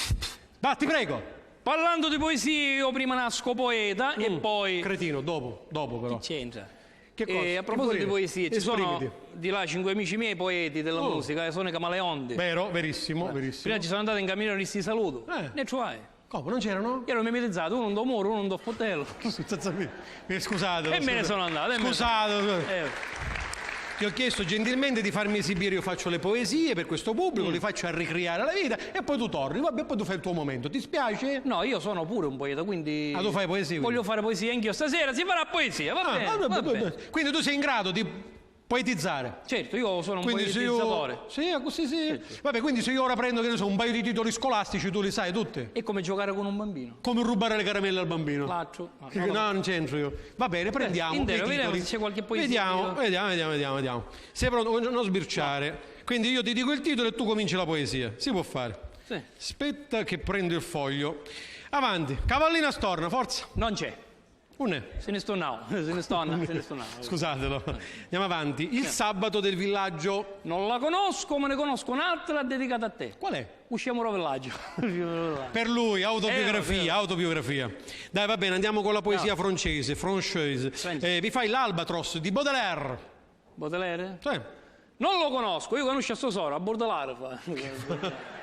Va, ti prego. Parlando di poesie, io prima nasco poeta e poi... Cretino, dopo, dopo però. Che c'entra? Che cosa? E a proposito di poesie, ci sono di là cinque amici miei poeti della musica, che sono i Camaleonti. Vero, verissimo, verissimo. Prima ci sono andato in camino e li saluto. Eh. Ne trovai. Come, non c'erano? Io ero mimetizzato, uno in do muro, uno in do fottello. Eh, scusate. E me ne sono andato, e me ne sono andato. Scusate. Eh. Ti ho chiesto gentilmente di farmi esibire, io faccio le poesie per questo pubblico, li faccio arricreare alla vita e poi tu torni, vabbè, poi tu fai il tuo momento, ti spiace? No, io sono pure un poeta, quindi... Ah, tu fai poesie, quindi? Voglio fare poesia anch'io stasera, si farà poesia, va bene, va bene. Quindi tu sei in grado di poetizzare? Certo, io sono un poetizzatore. Sì, così sì. Certo. Vabbè, quindi se io ora prendo, che ne so, un paio di titoli scolastici, tu li sai tutti? È come giocare con un bambino. Come rubare le caramelle al bambino. L'altro. No, non c'entro io. Va bene, prendiamo i titoli. Vediamo se c'è qualche poesia. Vediamo, vediamo, vediamo, vediamo. Sei pronto? Non sbirciare. No. Quindi io ti dico il titolo e tu cominci la poesia. Si può fare. Sì. Aspetta che prendo il foglio. Avanti. Cavallina storna, forza. Non c'è. Unn'è? Se ne sto now, se ne sto now, se ne sto now. Scusatelo. Andiamo avanti. Il sabato del villaggio. Non la conosco, ma ne conosco un'altra dedicata a te. Qual è? Usciamo dal villaggio. Per lui, autobiografia, autobiografia. Dai, va bene, andiamo con la poesia francese, française. Eh, vi fai l'Albatros di Baudelaire. Baudelaire? Sì. Non lo conosco, io conosco a sua sora, a Bordelaro fa.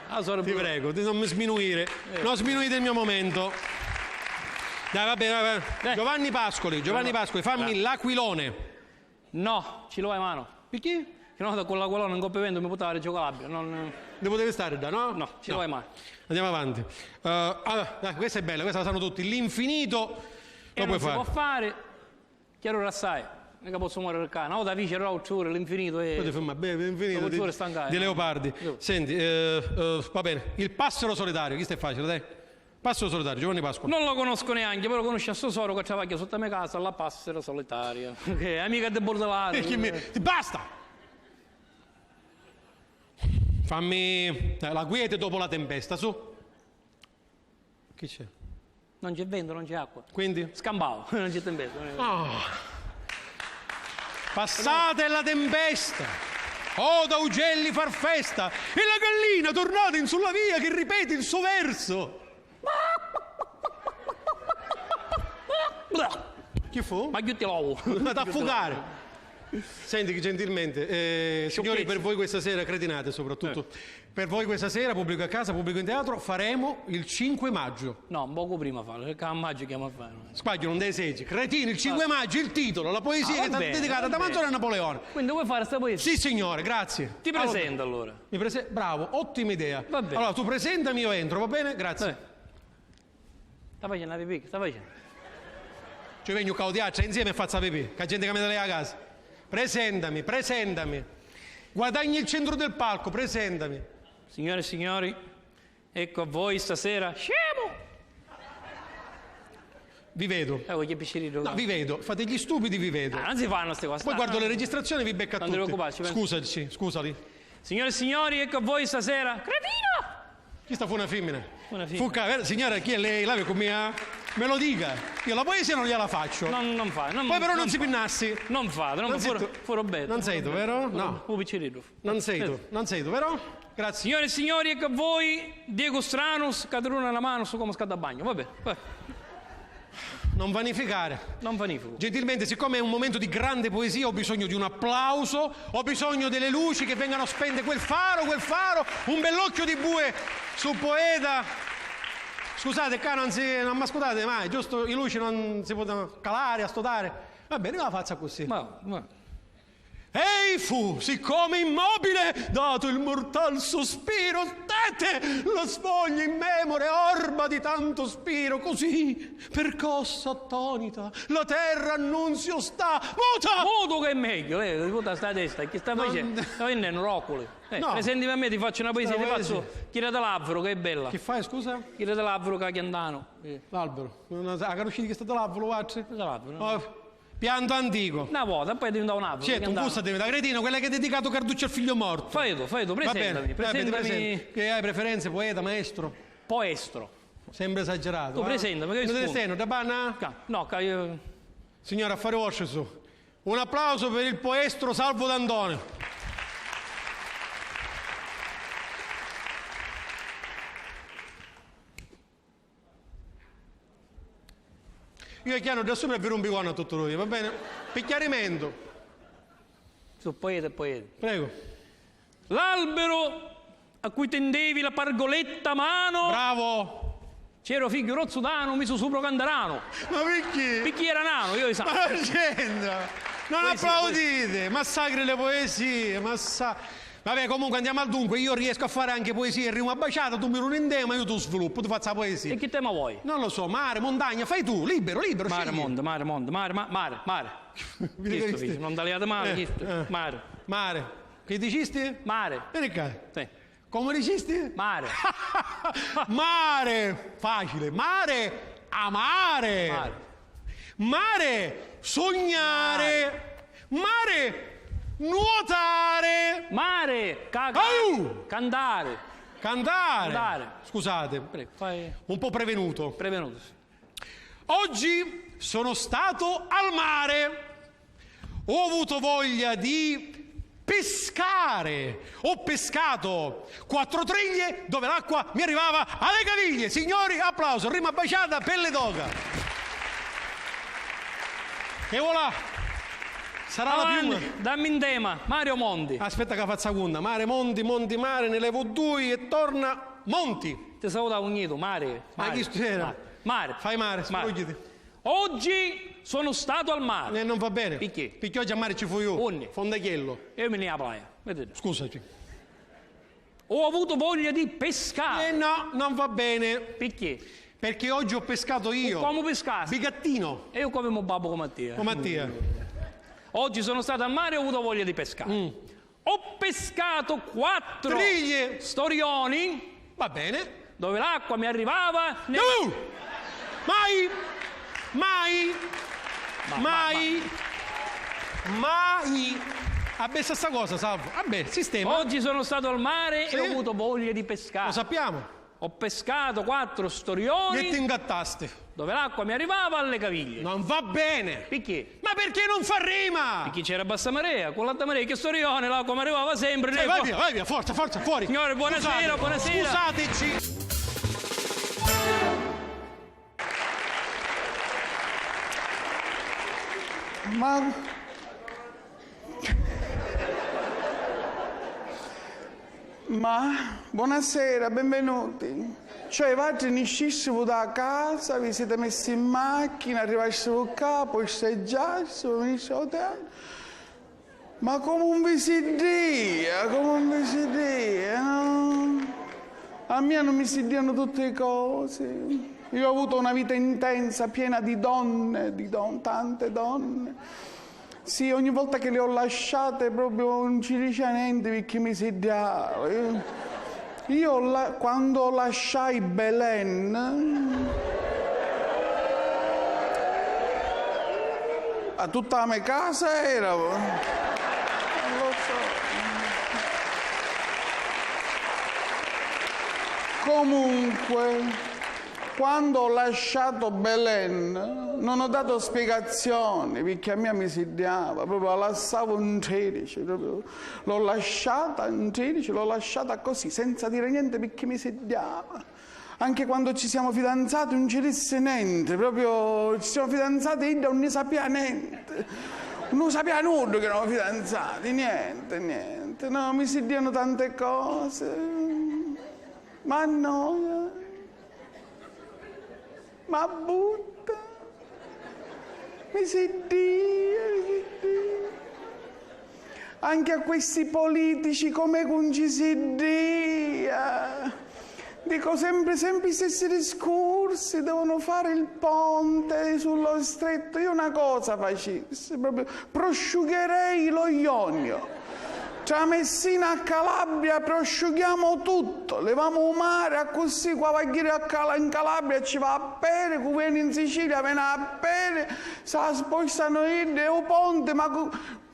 A sora... Ti prego, ti, non mi sminuire. Eh. Non sminuite il mio momento. Dai, va bene, va bene. Eh. Giovanni Pascoli, Giovanni Pascoli, fammi l'aquilone. No, ci lo vai mano. Perché? Che no, con l'aquilone in Coppa Vento mi portava a Reggio Calabria. Non... Ne potevi stare da, no? No, ci lo vai mano. Andiamo avanti. Eh, allora, dai, questa è bella, questa la sanno tutti. L'infinito lo puoi fare. Non si può fare. Chiarura assai, mica pozzu mòriri ccà. Na vota fici l'autturi, l'infinito e... Poi ti ferma, beh, l'infinito di, di Leopardi. Senti, eh, eh, va bene, il passero solitario, questo è facile, dai. Passa u solitario, Giovanni Pasqua. Non lo conosco neanche, però conosci a so soru ca travagghia sotto a me casa, la passera solitaria. Che è amica di Bordelaro. E chi mi... Basta! Fammi, eh, la quiete dopo la tempesta, su. Chi c'è? Non c'è vento, non c'è acqua. Quindi? Scampau, non c'è tempesta. Ah. Passata è la tempesta, o d'augelli far festa, e la gallina tornata in sulla via che ripete il suo verso. Chi fu? Ma chiutti l'ovu. Ad affugare. Senti, gentilmente, eh, signori, per voi questa sera, cretinate soprattutto, eh, per voi questa sera, pubblico a casa, pubblico in teatro, faremo il cinque maggio. No, un poco prima farlo, perché a maggio chiamo a fare. Sbaglio, non deve esserci. Cretino, il cinque maggio, il titolo, la poesia che è stata dedicata da Manzoni a Napoleone. Quindi vuoi fare sta poesia? Sì, signore, grazie. Ti presento allora. Mi prese-, bravo, ottima idea. Va bene. Allora, tu presentami, io entro, va bene? Grazie. Eh. Sta facendo la pipì? Sta facendo? Ci vegnu ccà o teatru insieme e fazzu la pipì, ca gente ca mi dà a casa. Presentami, presentami. Guadagni il centro del palco, presentami. Signore e signori, ecco a voi stasera. Scemo! Vi vedo. Eh, voi che pisciriddu. No, vi vedo. Fate gli stupidi, vi vedo. Ah, non si fanno ste cose. Poi guardo le registrazioni e vi becco a tutti. Non ti preoccupare, ci penso. Scusaci, scusali. Signore e signori, ecco a voi stasera. Cretino! Questa fu una femmina. Una femmina. Fu ca-, ver-, signora, chi è lei? La ve-, come, ah? Me lo dica. Io la poesia non gliela faccio. Non, non fa, non, poi però non si pinnassi. Non fa, non fa, pure, pure bello. Non sei tu, vero? No. Un picciriddu. Non sei tu, non sei tu, vero? Grazie. Signore e signori, ecco a voi Diego Stranus, Caterina la mano, su come scaldabagno. Vabbè, vabbè. Non vanificare. Non vanifico. Gentilmente, siccome è un momento di grande poesia, ho bisogno di un applauso, ho bisogno delle luci che vengano spente, quel faro, quel faro, un bell'occhio di bue sul poeta. Scusate, qua non si, non mi ascoltate mai, giusto? I luci non si possono calare, astutare. Va bene, io la faccio così. Ma, ma Ei fu, siccome immobile, dato il mortal sospiro, stette la svoglia in memore orba di tanto spiro, così, percossa, attonita, la terra annunzio sta, muta! Mutu che è meglio, eh, muta sta testa, chi sta facendo? Sta facendo un roccolo. Eh, no. Presentimi a me, ti faccio una poesia, ti faccio Chira de l'Avvero, che è bella. Chi fai, scusa? Chira de l'Avvero, ca chiantanu. Eh. L'albero. Non la, la conoscete chista de l'Avvero, vuatri? De l'Avvero, no. Oh. Pianto antico. Una vota, poi è diventato un albero. Certo, un gusto è diventato cretino, quello che ha dedicato Carduccio al figlio morto. Fai tu, fai tu, presentami, presentami. Che hai preferenze, poeta, maestro? Poestro. Sempre esagerato. Tu presentami, che rispondo? Te ne stai, non te banna? No, ca io... Signore, affari vostri su. Un applauso per il poestro Salvo D'Antoni. Io chiano da sopra e vi rompo i corna tutto lui, va bene? Per chiarimento. Su poeta e poeta. Prego. L'albero a cui tendevi la pargoletta mano. Bravo! C'era figghiu rozzu danu, misu supra candarano. Ma perché? Perché era nano, io lo so. Ma non c'entra! Non applaudite! Massacri le poesie, massa-, Vabbè, comunque andiamo al dunque, io riesco a fare anche poesie e rima baciata, tu mi runi un tema, io tu sviluppo, tu faccio la poesia. E che tema vuoi? Non lo so, mare, montagna, fai tu, libero, libero, scegli. Mare, monte, mare, monte, mare, ma-, mare, mare. Chistu, fici, non tagliate male, chistu. Eh. Mare. Mare. Che dicisti? Mare. Vieni qua. Sì. Come dicisti? Mare. Mare, facile. Mare, amare. Mare. Mare, sognare. Mare. Mare, nuotare. Mare, ca-, ca-, cantare. Cantare. Cantare. Scusate. Prego, fai. Un po' prevenuto. Prevenuto, sì. Oggi sono stato al mare. Ho avuto voglia di pescare. Ho pescato quattro triglie dove l'acqua mi arrivava alle caviglie. Signori, applauso, rima baciata, pelle d'oca. E voilà. Sarà la piuma. Avanti, dammi un tema. Mare o monti? Aspetta che faccio la conta. Mare, monti, monti, mare, ne levo due e torna monti. Ti saluta un nido, mare. Ma chi era? Mare. Mare. Fai mare, sbrugliati. Oggi sono stato al mare. Eh, non va bene. Perché? Perché oggi a mare ci fui io. Unni? Fondachiello. E io mi ne a playa. Vedete? Scusaci. Ho avuto voglia di pescare. Eh no, non va bene. Perché? Perché oggi ho pescato io. Come pescasti? Bigattino. E io come mo babbo come a te. Come a te. Oggi sono stato al mare e ho avuto voglia di pescare. Mm. Ho pescato quattro triglie. Storioni. Va bene. Dove l'acqua mi arrivava, ne- Uh! Mai! Mai! Ma, ma, mai! Mai! Abbessa sta cosa, Salvo. Vabbè, sistema. Oggi sono stato al mare e ho avuto voglia di pescare. Lo sappiamo. Ho pescato quattro storioni. E ti ingattasti. Dove l'acqua mi arrivava alle caviglie. Non va bene! Perché? Ma perché non fa rima? Perché c'era bassa marea, con l'alta marea, che storione, l'acqua mi arrivava sempre. Eh, vai via, vai via, forza, forza, fuori. Signore, buonasera, buonasera. Scusateci. Ma Ma, bonasera, benvenuti. Cioè, vatri niscistivu dâ casa, vi siti messi in machina, arrivastivu ccà, posteggiastivu, vinistivu ô teatru. Ma comu un vi siddia, comu un vi siddia, no? A mia non mi siddianu tutti cosi. Io ho avuto una vita intensa, piena di donne, di don-, tante donne. Sì, ogni volta che le ho lasciate proprio non ci diceva niente perché mi siddiava. Io, io la-, quando lasciai Belen, a tutta la me casa era. Non lo so. Comunque, quando ho lasciato Belen, non ho dato spiegazioni, perché a mia mi siddiava, proprio la lassavo in tredici, proprio l'ho lasciata in tredici, l'ho lasciata così, senza dire niente, perché mi siddiava. Anche quando ci siamo fidanzati non ci disse niente, proprio ci siamo fidanzati e idda non ne sapeva niente. Non sapeva nulla che eravamo fidanzati, niente, niente. No, mi siddiano tante cose. Ma no, eh. Ma butta. Mi siddia, mi siddia. Anche a questi politici, com'è che non ci siddia? Dico sempre, sempre i stessi discorsi, devono fare il ponte sullo stretto. Io una cosa facessi, proprio prosciugherei lo Ionio. Tra Messina a Calabria prosciughiamo tutto, levamo u mare, accussì cu va a ghiri a Cala-, in Calabria ci va a peri, cu veni in Sicilia veni a peri, sa spostano iddi e u ponti, ma cu-,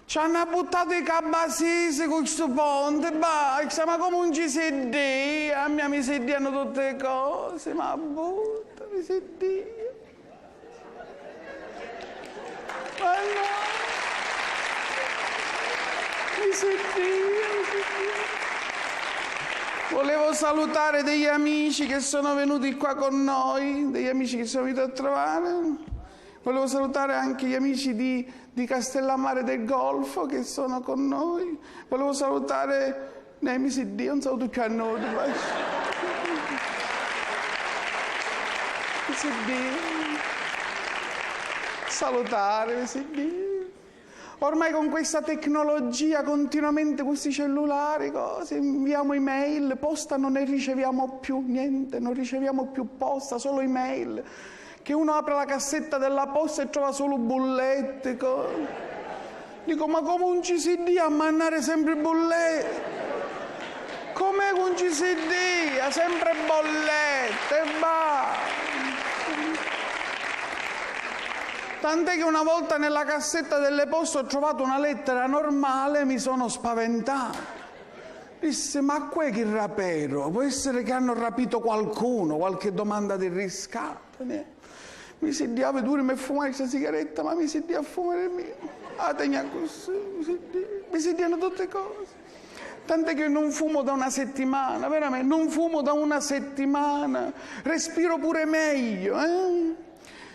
ci hanno buttato i cabasisi cu stu ponti, basta, ma comu un ci siddia, a mia mi siddiano tutti cosi, ma butta, mi siddia. Allora, mi sentì, mi sentì. Volevo salutare degli amici che sono venuti qua con noi, degli amici che sono venuti a trovare. Volevo salutare anche gli amici di, di Castellammare del Golfo che sono con noi. Volevo salutare Neh, mi si Dio, non salutu cchiù a nuddu, ma mi si Dio. Salutare, mi si Dio. Ormai con questa tecnologia, continuamente, questi cellulari, cose, inviamo email, posta non ne riceviamo più, niente, non riceviamo più posta, solo email. Che uno apre la cassetta della posta e trova solo bulletti, co-, dico, ma comu un ci si Dio a mannare sempre bulletti? Com'è che un ci si Dio? Sempre bollette, e va. Tant'è che una volta nella cassetta delle poste ho trovato una lettera normale, mi sono spaventato. Dissi, ma cu è chi rapero? Può essere che hanno rapito qualcuno, qualche domanda di riscatto, niente. Mi si Dio, a vedurimi e fumare sta sigaretta, ma mi si Dio a fumare mia. La tegna così, mi si Dio, mi si Dio, tutte cose. Tant'è che non fumo da una settimana, veramente, non fumo da una settimana. Respiro pure meglio, eh?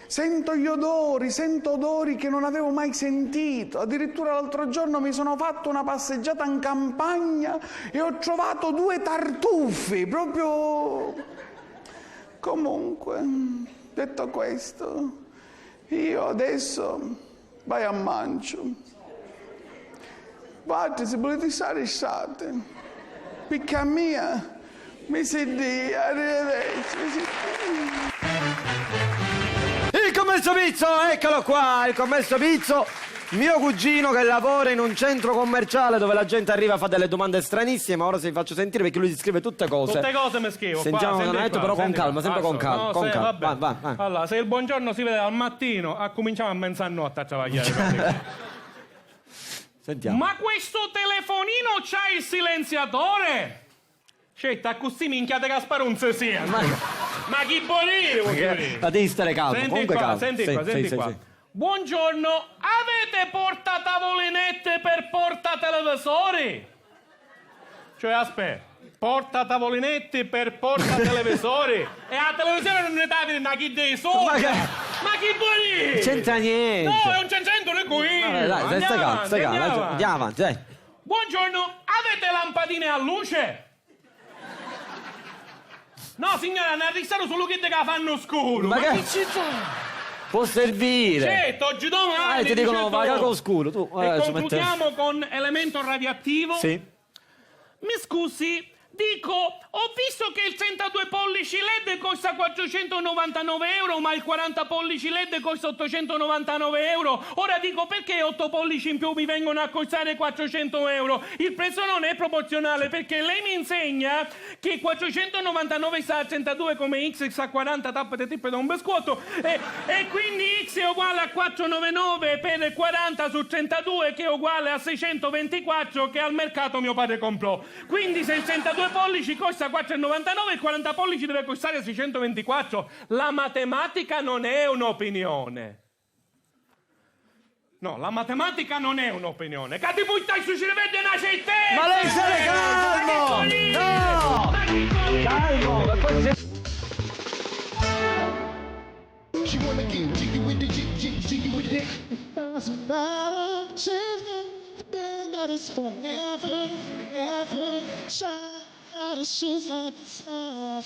Sento gli odori, sento odori che non avevo mai sentito. Addirittura l'altro giorno mi sono fatto una passeggiata in campagna e ho trovato due tartufi, proprio. Comunque, detto questo, io adesso vaiu a manciu. Vuatri, si vuliti stari, stati. Picchì a mia, mi si Dio, arrivederci, mi si Dio. Il commesso Pizzo, eccolo qua, il commesso Pizzo. Mio cugino che lavora in un centro commerciale dove la gente arriva a fare delle domande stranissime, ma ora se vi faccio sentire perché lui si scrive tutte cose. Tutte cose mi scrivo. Sentiamo, qua, senti qua, però con calma, sempre con calma, con calma. Vai, vai, vai. Allora, se il buongiorno si vede al mattino, accominciamo a menzanotte a travagliare. Sentiamo. Ma questo telefonino c'ha il silenziatore? Scetta, accussì minchia di Gasparunze sia. Ma, ma chi vuol dire, voglio dire? Ma devi stare calmo, senti comunque qua, calmo. Senti qua, senti qua. Buongiorno, avete portatavolinette per portatelevisori? Cioè, aspetta, portatavolinetti per portatelevisori? E a televisione non ne dà una chi dei soldi? Ma che, ma chi vuol dire? C'entra niente. No, non c'entra niente, non è qui. Vabbè, dai, stai calmo, stai calmo, andiamo avanti, dai. Buongiorno, avete lampadine a luce? No, signora, ne arristaru sulu chiddi ca fannu scuru. Ma che ci fa? Può servire. Certo, oggi domani. Ah, ti dicono, vaga con scuru, tu, eh, ci metti. E concludiamo con elemento radioattivo. Sì. Mi scusi, dico, ho visto che il trentadue pollici led costa quattrocentonovantanove euro, ma il quaranta pollici led costa ottocentonovantanove euro. Ora dico, perché otto pollici in più mi vengono a costare quattrocento euro? Il prezzo non è proporzionale, perché lei mi insegna che quattrocentonovantanove sta a trentadue come X sta a quaranta tappete tippe da un biscotto, e, e quindi X è uguale a quattrocentonovantanove per quaranta su trentadue, che è uguale a seicentoventiquattro che al mercato mio padre comprò. Quindi se il trentadue pollici costa quattro e novantanove, il quaranta pollici deve costare seicentoventiquattro. La matematica non è un'opinione. No, la matematica non è un'opinione. Ca ti puttai stu cirveddu è na certezza! Ma lei stare calmo! No! Calmo! Ma poi se... She wanna get jiggy with the jig, jig, jiggy with it. Doesn't matter, she's been, been that is forever, forever. Shine, she's like the sun.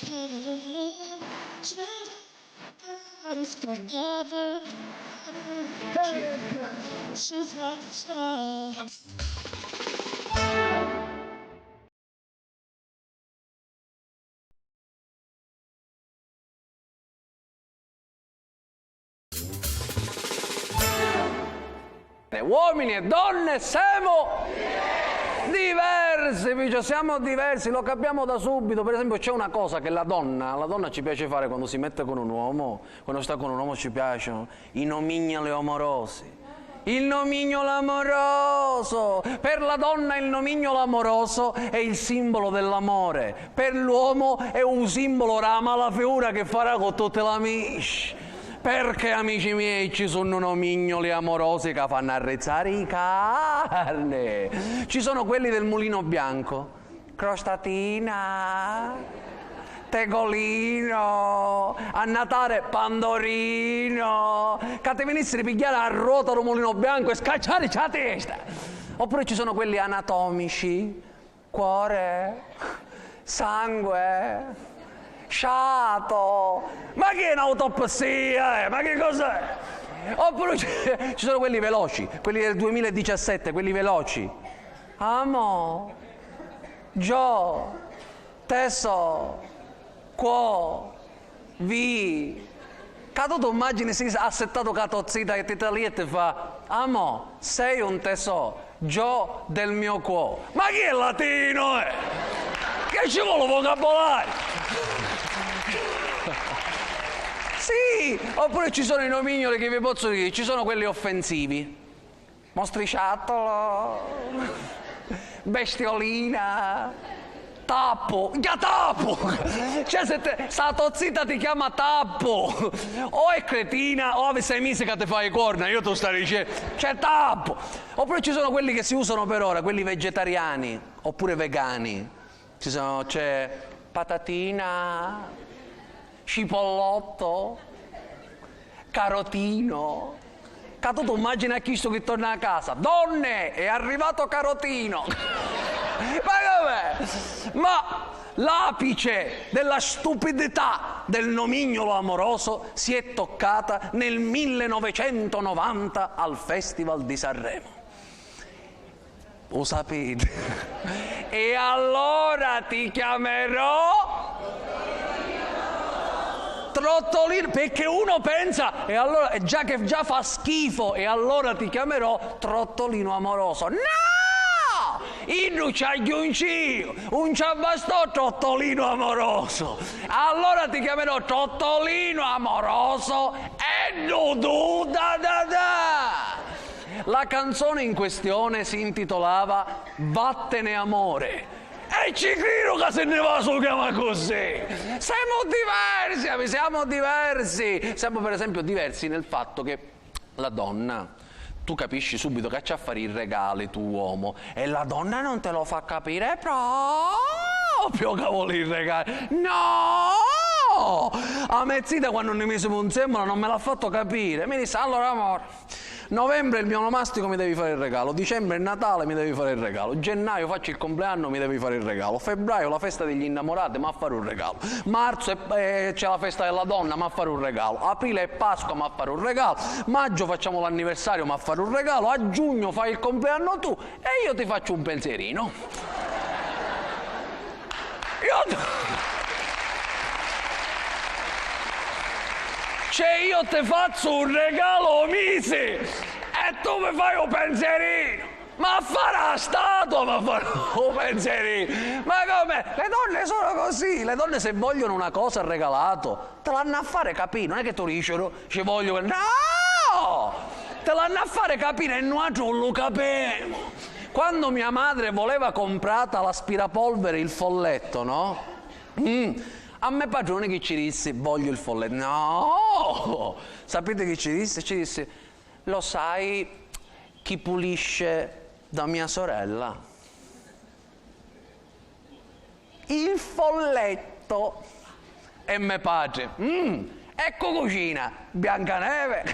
Uomini e donne siamo diversi, fici, siamo diversi, lo capiamo da subito. Per esempio, c'è una cosa che la donna, la donna ci piace fare quando si mette con un uomo, quando sta con un uomo ci piacciono i nomignoli amorosi. Il nomignolo amoroso! Per la donna il nomignolo amoroso è il simbolo dell'amore, per l'uomo è un simbolo dâ mala figura che farà con tutti l'amici. Perché, amici miei, ci sunnu nomignoli amorosi ca fannu arrizzari i carni. Ci sono quelli del Mulino Bianco. Crostatina, Tegolino, a Natale Pandorino, ca ti vinissiri pigghiari a ruota dû Mulino Bianco e scacciaricci a testa. Oppure ci sono quelli anatomici. Cuore, sangue, sciato. Ma chi è n'autopsia, eh? Ma che cos'è? Oppure ci, ci sono quelli veloci, quelli del duemiladiciassette, quelli veloci. Amò, giò, tesò, cuò, vi. Ca tu t'immaggini si assettatu ca to zita e ti talìa e ti fa: "Amò, sei un tesò, giò del mio cuò." Ma chi è latino, eh? Che ci vuole vocabolario? Sì, oppure ci sono i nomignoli che vi pozzu diri, ci sono quelli offensivi. Mostriciattolo, bestiolina, tappu, già tappu! Cioè, se te, sta to zita ti chiama tappu! O è cretina o havi sei misi ca ti fa i corna, io tu sta dicennu, cioè, tappu! Oppure ci sono quelli che si usano per ora, quelli vegetariani, oppure vegani. Ci sono, c'è patatina, cipollotto, carotino. Ca tu t'immaggini a chistu chi torna a casa: "Donne, è arrivato carotino!" Ma com'è? Ma l'apice della stupidità del nomignolo amoroso si è toccata nel millenovecentonovanta al Festival di Sanremo. U sapiti? E allora ti chiamerò Trottolino, perché uno pensa, e allora, e già che già fa schifo, e allora ti chiamerò Trottolino amoroso. No! Iddu ci agghiuncì, un ci abbastò Trottolino amoroso. Allora ti chiamerò Trottolino amoroso e Dudù da da da. La canzone in questione si intitolava Vattene amore. E ci cridu ca si nni va su chiama accussì! Semu diversi, ami, siamo diversi! Siamo per esempio diversi nel fatto che la donna, tu capisci subito che c'ha a fare i regali tu uomo, e la donna non te lo fa capire proprio ca vuole i regali. No! A me zita quando ne misimu insieme non me l'ha fatto capire, mi disse: "Allora amore, novembre è il mio onomastico, mi devi fare il regalo, dicembre è Natale, mi devi fare il regalo, gennaio faccio il compleanno, mi devi fare il regalo, febbraio la festa degli innamorati, mi ha fare un regalo, marzo è, eh, c'è la festa della donna, mi ha fare un regalo, aprile è Pasqua, mi ha fare un regalo, maggio facciamo l'anniversario, mi ha fare un regalo, a giugno fai il compleanno tu e io ti faccio un pensierino." Io... Cioè, io ti faccio un regalo o misi e tu mi fai un pensierino. Ma a fare la statua, ma a fare un pensierino. Ma come? Le donne sono così. Le donne, se vogliono una cosa regalato, te l'hanno a fare capire. Non è che tu dici: "Ci voglio che..." No! Te l'hanno a fare capire e nuatri non lo capemo. Quando mia madre voleva comprata l'aspirapolvere, il folletto, no? Mm. A me padrone chi ci dissi: "Voglio il folletto." No! Sapete chi ci dissi? Ci dissi: "Lo sai chi pulisce da mia sorella?" Il folletto. E me patri: "Mm, ecco cucina, Biancaneve."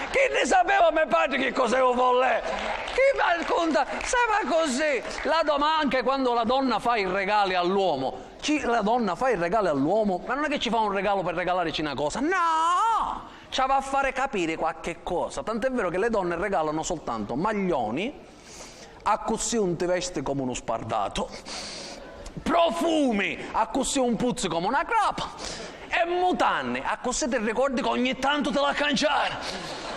Chi ne sapeva me patri chi cos'è un folletto? Chi mi racconta? Sembra così. La doma-, anche quando la donna fa i regali all'uomo, ci, la donna fa i regali all'uomo, ma non è che ci fa un regalo per regalarci una cosa, no! Ci va a fare capire qualche cosa, tant'è vero che le donne regalano soltanto maglioni, accussì un ti vesti come uno spardato, profumi, accussì un puzzi come una crapa, e mutanni, accussì ti ricordi che ogni tanto te la canciare.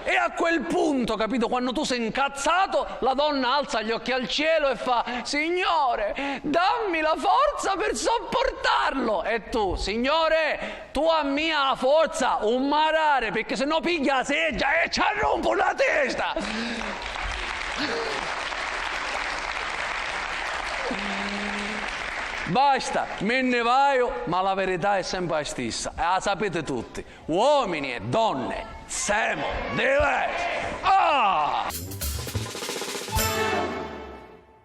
E a quel punto, capito, quando tu sei incazzato, la donna alza gli occhi al cielo e fa: "Signore, dammi la forza per sopportarlo." E tu: "Signore, tu a mia la forza un marare, perché se no piglia la seggia e ci arrompo la testa." Basta, me ne vaio, ma la verità è sempre la stessa, e la sapete tutti. Uomini e donne, semo diversi! Ah!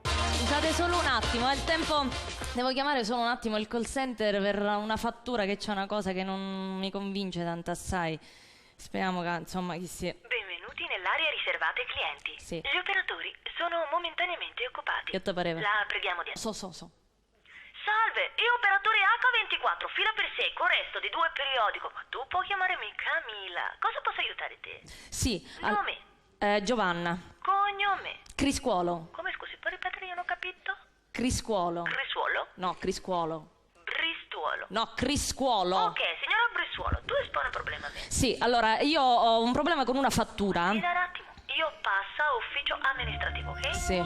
Scusate solo un attimo, è il tempo. Devo chiamare solo un attimo il call center per una fattura, che c'è una cosa che non mi convince tanto assai. Speriamo che, insomma, chi si è... Benvenuti nell'area riservata ai clienti. Sì. Gli operatori sono momentaneamente occupati. Che te pareva? La preghiamo di... So, so, so. Salve, io operatore acca ventiquattro, fila per secco, resto di due periodico, ma tu puoi chiamarmi Camila. Cosa posso aiutare te? Sì, al-... Nome? Eh, Giovanna. Cognome? Criscuolo. Come, scusi, puoi ripetere? Io non ho capito. Criscuolo. Crisuolo? No, Criscuolo. Bristuolo. No, Criscuolo. Ok, signora Bristuolo, tu espone problema a me. Sì, allora, io ho un problema con una fattura. Mi dà un attimo. Io passo a ufficio amministrativo, ok? Sì.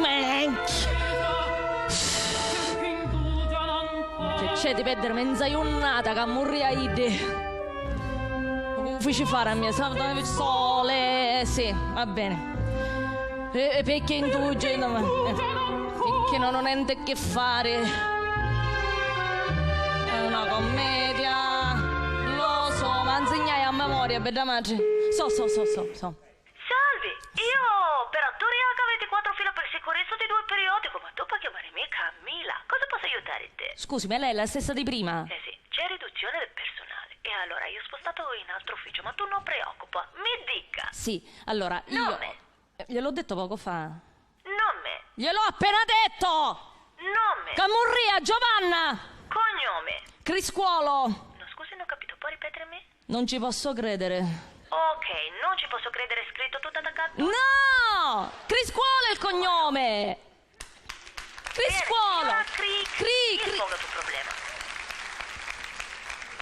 Mench. Che c'è di perdere mezza giornata che morria iddi? Feci fare a me, sole, sì, va bene. E, e perché indulge? No, ma, eh, perché non ho niente a che fare. È una commedia. Lo so, ma insegnai a memoria, bella madre. So, so, so, so, so. Salve, io per attori acca ventiquattro fila per sicurezza di due periodico, ma tu puoi chiamare me Camilla. Cosa posso aiutare te? Scusi, ma lei è la stessa di prima? Eh sì, c'è riduzione del personale. E allora io ho spostato in altro ufficio, ma tu non preoccupa, mi dica. Sì, allora io... Nome? Eh, gliel'ho detto poco fa. Nome? Gliel'ho appena detto! Nome? Camurria Giovanna! Cognome? Criscuolo! No, scusi, non ho capito, può ripetere me? Non ci posso credere. Ok, non ci posso credere, è scritto tutto attaccato? No! Criscuolo è il cognome! Criscuolo! Bene, signora Cri, Cri, Cri. Risponda al tuo problema.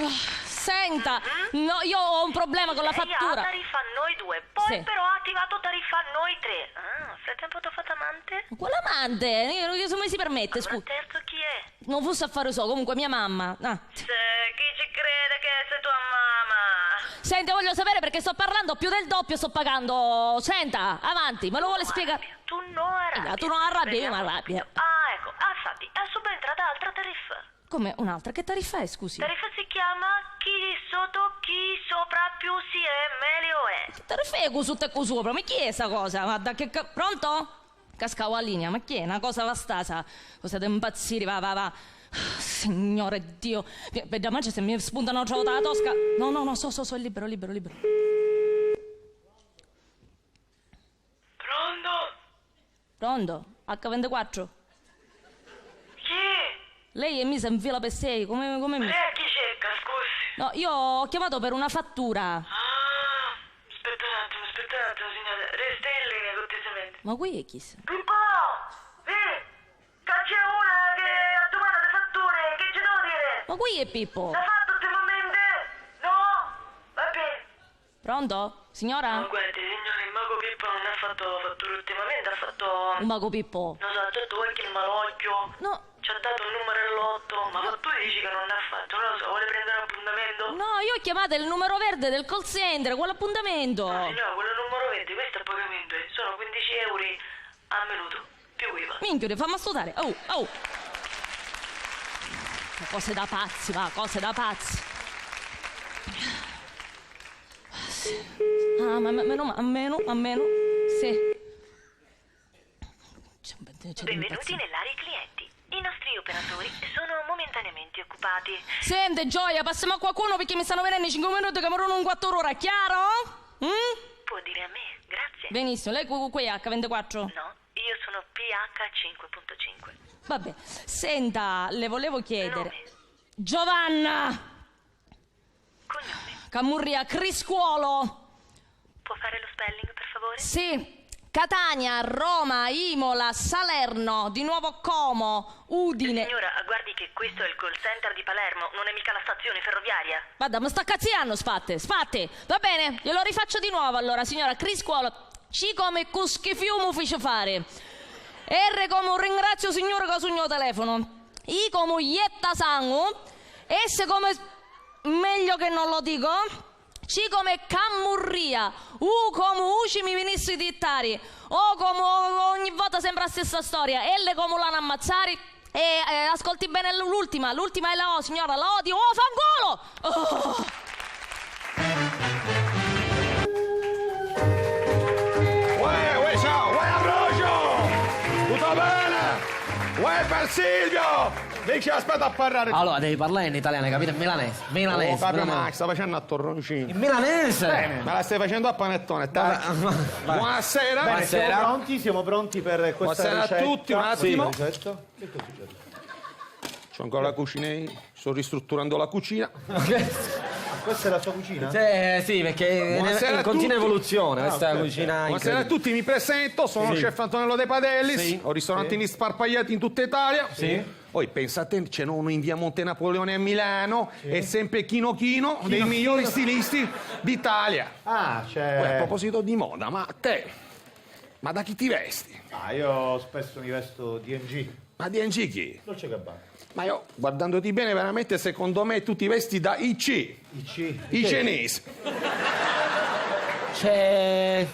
Senta, no, io ho un problema con la fattura. Lei ha tariffa noi due, poi però ha attivato tariffa noi tre. Ah, frattempo t'ho fatto amante? Ma quale amante? Io, io, come si permette, scusa? Terzo chi è? Non fosse affare suo, comunque mia mamma. Ah. Sì, chi ci crede che sei tua mamma? Senti, voglio sapere perché sto parlando più del doppio, sto pagando. Senta, avanti, me lo vuole spiegare? Tu non arrabbia. Eh, tu non arrabbia, io mi arrabbio. Ah, ecco, ah, infatti, è subentrata altra tariffa. Come un'altra? Che tariffa è, scusi? Tariffa si chiama chi sotto, chi sopra, più si è, meglio è. Che tariffa è cu sotto e cu sopra? Ma chi è sta cosa? Guarda che ca-, pronto? Cascava la linea, ma chi è? Una cosa vastasa, cosa da impazzire, va, va, va. Signore Dio, pe-, pe-, da mangiare se mi spunta una trota la tosca. No, no, no, so, so, so, è libero, libero, libero. Pronto? Pronto? acca vintiquattro? Chi? Lei e mi se infila per sei, come, come mi? Lei a chi cerca, scusi? No, io ho chiamato per una fattura. Ah, aspetta un attimo, aspetta un attimo, signora. Resta in linea, cortesemente. Ma qui è chi? Pippo! Sì! Ca c'è una che ha domanda di fatture, che ci devo dire? Ma qui è Pippo? L'ha fatto ultimamente? No? Va bene. Pronto? Signora? No, guardi, signora, il mago Pippo non ha fatto fatture ultimamente, ha fatto... Un mago Pippo? Non so, ha detto qualche malocchio. No. Ci ha dato il numero dell'otto, ma tu dici che non ne ha fatto, non lo so, vuole prendere un appuntamento? No, io ho chiamato il numero verde del call center, quale appuntamento? No, signora, quello numero verde, questo è a pagamento, eh, sono quindici euro a minuto, più IVA. Minchia, fammi ascoltare, oh, oh! Ma cose da pazzi, va, cose da pazzi. Ah, ma me-, meno ma-, a meno, a meno, sì. C'è un, c'è... Benvenuti nell'area clienti. I nostri operatori sono momentaneamente occupati. Senti, Gioia, passiamo a qualcuno perché mi stanno venendo cinque minuti che mi ronu un quattro ore, chiaro? Mm? Può dire a me, grazie. Benissimo, lei cu-, cu-, qui è acca vintiquattro? No, io sono P H cinque punto cinque. Vabbè, senta, le volevo chiedere. Nome? Giovanna! Cognome? Camurria Criscuolo. Può fare lo spelling, per favore? Sì. Catania, Roma, Imola, Salerno, di nuovo Como, Udine. Signora, guardi che questo è il call center di Palermo, non è mica la stazione ferroviaria. Guarda, mi sta cazzianno, spatte, spatte. Va bene, glielo rifaccio di nuovo allora, signora Criscuolo. C come cu schifiumu fici fari. R come un ringrazio Signore ca sugnu o telefono. I come un jetta sangu. S come meglio che non lo dico. C come camurria. U come uci mi vinissi di ittari. O come o-, ogni vota sempre la stessa storia. L come l'hanno ammazzari. E, eh, ascolti bene l-, l'ultima, l'ultima è la O, signora, la O di O fanculo! Oh! Uè, uè, ciao, uè, Ambrogio! Tutto bene? Uè, per Silvio! Dici, aspetta a parlare. Allora, devi parlare in italiano, capito? In milanese, milanese, Oh, capito, milanese. Ma sta facendo a torroncino. In milanese? Bene, ma la stai facendo a panettone, dai. Ma, ma, ma, Buonasera. Bene, siamo Buonasera. pronti, siamo pronti per questa Buonasera a ricetta. tutti, un attimo. Sì. Ricetta? Che cosa succede? C'ho ancora la cucina, sto ristrutturando la cucina. Questa è la sua cucina? Sì, sì, perché è in, Buonasera in a continua tutti. evoluzione, Ah, questa è la ok, ok. cucina Buonasera a incredibile. tutti, mi presento, sono Sì. chef Antonello De Padellis, Sì. ho ristoranti Sì. sparpagliati in tutta Italia. Sì. Poi pensate, c'è uno in via Monte Napoleone a Milano, Sì. è sempre Chino Chino, dei Chino migliori Chino. stilisti d'Italia. Ah, c'è Poi a proposito di moda, ma te, ma da chi ti vesti? Ah, io spesso mi vesto D and G. Ma D and G chi? Dolce Gabbana. Ma io, guardandoti bene, veramente, secondo me tu ti vesti da I C. I C? I Che? cinesi. C'è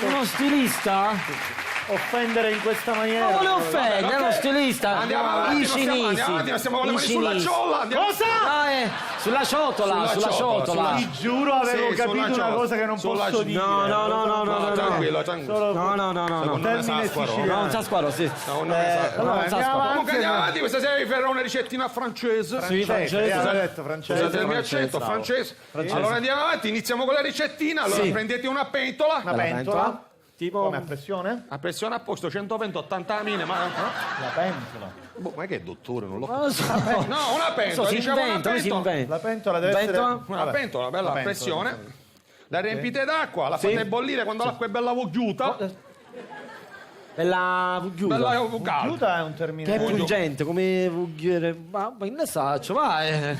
uno stilista? Offendere in questa maniera. Ma vuole offendere, Vabbè, uno ok. stilista? Andiamo avanti, I non stiamo, andiamo cinesi. avanti, non stiamo I sulla cinesi. ciolla, andiamo Cosa? Ah, eh, sulla ciotola, Sulla sulla ciotola, ciotola. sulla Ti giuro avevo Sì, capito sulla una ciotola. cosa che non Sulla posso ci- dire. No, no, no, no, no, no, no. tranquillo, tranquillo. Solo No, no, no, no, no. Secondo me Termine Sasquaro. siciliano. No, non Sasquaro, sì. Allora, No, non è andiamo Sasquaro. avanti. Comunque andiamo avanti, questa sera vi farò una ricettina francese. Sì, Francese, francese. eh, l'ha detto francese. Scusate il mio Francese, accento, bravo. francese. Francese. Allora andiamo avanti, iniziamo con la ricettina. Allora Sì. prendete una pentola. Una Bella pentola. pentola. Tipo Come, a pressione? A pressione a posto, centoventi, ottanta mila, ma La pentola. Boh, ma che è, dottore, non lo Non lo so. No, una pentola, Non so, si diciamo una inventa, lui si pentola. inventa. La pentola deve Pentola? essere Una Vabbè. pentola, bella La pentola, pressione. insomma. La riempite d'acqua, la Sì. fate bollire quando Sì. l'acqua è bella vogghiuta. Oh, eh. Bella vugghiuta. Bella vugghiuta. Vugghiuta è un termine. Che è pungente, come vugghiere. Ma, ma che ne saccio, vai.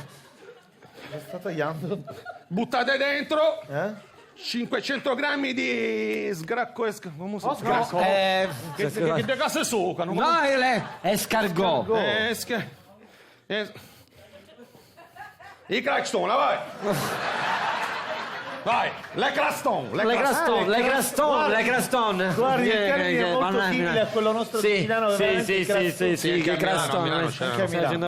Sta tagliando. Buttate dentro. Eh? cinquecento grammi di sgracco e sc-, come si chiama? Sgracco? Eh, che, che, che, che casa soca, no? No, è, è escargot. Eh, sca-, eh, i crackstone, vai! Vai, le craston, le craston, le craston, le craston. Guardi, il termine è molto simile a quello nostro siciliano, che veramente sì, sì, sì, sì, che craston. Anche a Milano. Anche a Milano.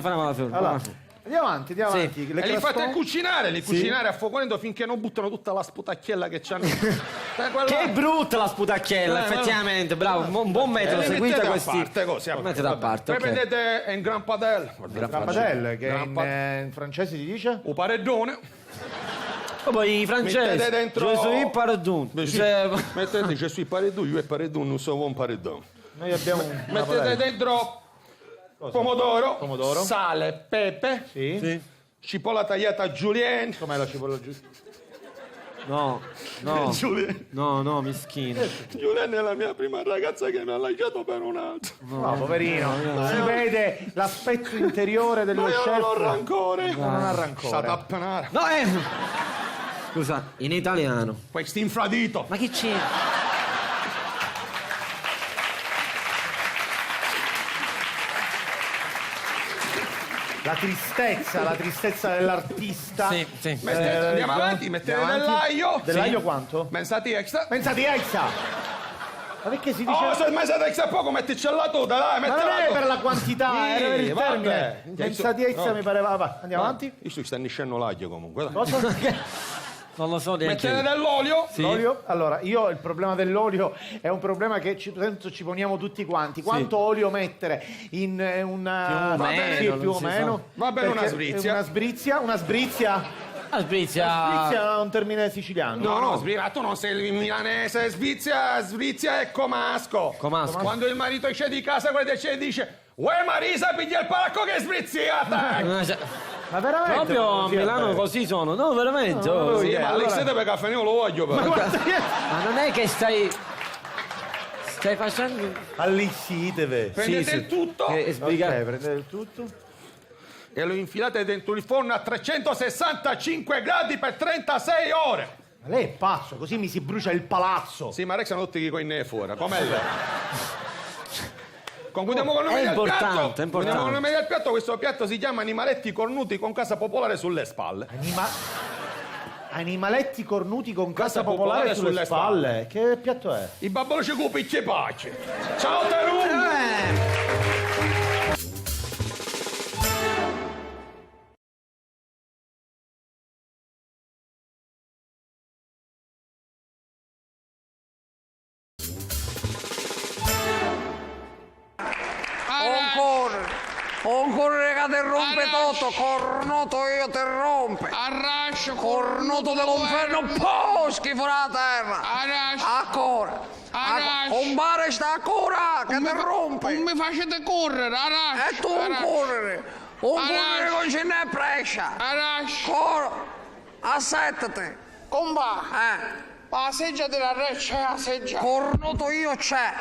Allora, andiamo avanti, andiamo avanti. E li fate cucinare, li cucinare a fuoco lento finché non buttano tutta la sputacchiella che c'hanno. Che brutta la sputacchiella, eh, effettivamente, bravo, un buon metodo, eh, seguite questi. Mettete da parte, ok. Prendete un gran padel. Gran padel, che in, eh, in francese si dice? U pareddone. Poi i francesi, mettete dentro. Je suis paredon. Mettete je suis paredon, io e paredon, nous sommes paredon. Noi abbiamo un... Mettete dentro pomodoro, sale, pepe, cipolla tagliata julienne. Com'è la cipolla julienne? No, no. Julienne. No, no, mischino. Julienne è la mia prima ragazza che mi ha lasciato per un altro. No, poverino. Si vede l'aspetto interiore dello chef. Ma io non ho rancore. Non ha rancore. Shut up, Panara. No, eh. Scusa, in italiano. Questo infradito. Ma chi c'è? La tristezza, la tristezza dell'artista. Sì, sì. Mettete, andiamo avanti, mettete dell'aglio. Dell'aglio quanto? Pensati extra. Pensati extra. Ma perché si dice... Oh, se mezza extra poco, mettici la tuta, dai, metti la tuta. Ma non è per la quantità, era per il termine. Pensati extra mi pareva, va, andiamo avanti. Io sto stanniscenno l'aglio comunque, dai. Cosa? Non lo so neanche io. Mettete dell'olio. Sì. L'olio? Allora, io il problema dell'olio è un problema che ci, penso ci poniamo tutti quanti. Quanto olio mettere in, eh, una... Più o meno, sì, più o meno. Va bene, una sbrizia. Una sbrizia, una sbrizia. La sbrizia. La sbrizia è un termine siciliano. No, no, sbri-, ma tu non sei milanese, sbrizia, sbrizia è comasco. Comasco. Quando il marito esce di casa, quello dice, dice, "Uè Marisa, piglia il palacco che è sbriziata!" Ma veramente? Proprio a Milano così sono? No, veramente. Sì, ma allora all'Exeter perché a Feneo lo voglio, però. Ma guarda, ma non è che stai, stai facendo... Allixiteve. Prendete il tutto. Che è sbrigato. Ok, prendete il tutto. E lo infilate dentro il forno a trecentosessantacinque gradi per trentasei ore. Ma lei è pazzo, così mi si brucia il palazzo. Sì, ma Rex hanno detto che coi ne fuori, com'è lei? Concludiamo con il nome del piatto. È importante, è importante. Concludiamo con il nome del piatto, questo piatto si chiama animaletti cornuti con casa popolare sulle spalle. Anima-, animaletti cornuti con casa popolare sulle spalle. Che piatto è? I babbucci cu picci paci. Ciao, Terù! Eh. Arasci. 'Un curriri, 'un curriri ca ti rumpi tuttu, cornutu io ti rumpi. Arasci, cornutu di l'infernu, puu, schifu dâ terra. Arasci. A cura. Arasci. Cumpari, sta a cura, ca ti rumpi. 'Un mi faciti curriri, arasci. E tu 'un curriri. Un curriri ca 'un ci nn'è prescia. Arasci. Cor-, assèttati. Cumpà. Eh. Pâ seggia di l'arrè c'è a seggia. Cornutu io c'è.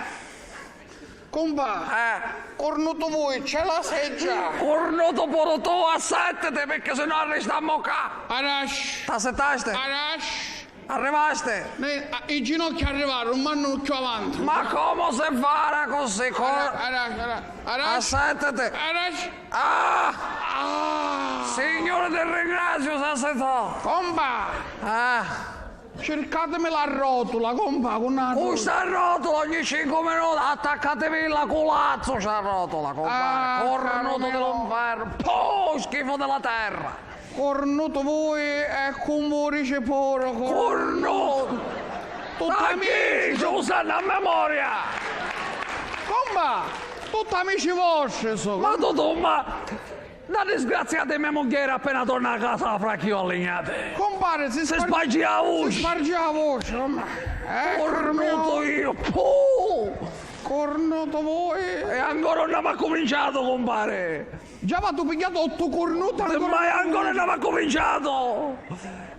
Cumpà. Eh. Cornutu vui, c'è la seggia. Cornutu puru tu, assèttati, picchì si no arristammu ccà. Arasci. T'assettasti? Arasci. Arrivasti? Ne, a, i ginocchia arrivaru, nun m'hannu cchiù avanti. Ma comu si fara così? Ara, ara, ara, ara. Assèttati. Ara. Ah! Ah! Signuri, ti ringraziu, s'assettò. Compa! Ah! Circatimi la rotula, compa, cu na... Cu sta rotula ogni cincu minuti, attaccativilla cu lazzu sta rotula, compa. Ah, cornutu di l'infernu. Puu, schifu di la terra. Cornutu vui e cu un vurici puru, cor-... Cornutu! Tutti amici! Ci u sannu a memoria! Compa! Tutti amici vostri su! Ma tu, tu, ma na disgraziata di me mugghieri appena torna a casa la fracchia allignati! Compari, si spargi a vuci! Si spargi a vuci, compa! Eh, cornutu io! Puh! Cornutu vui! E ancora non abbiamo cominciato, compare! Già, ma tu pigghiatu ottu curnuti ancora. Ma ancora non abbiamo cominciato!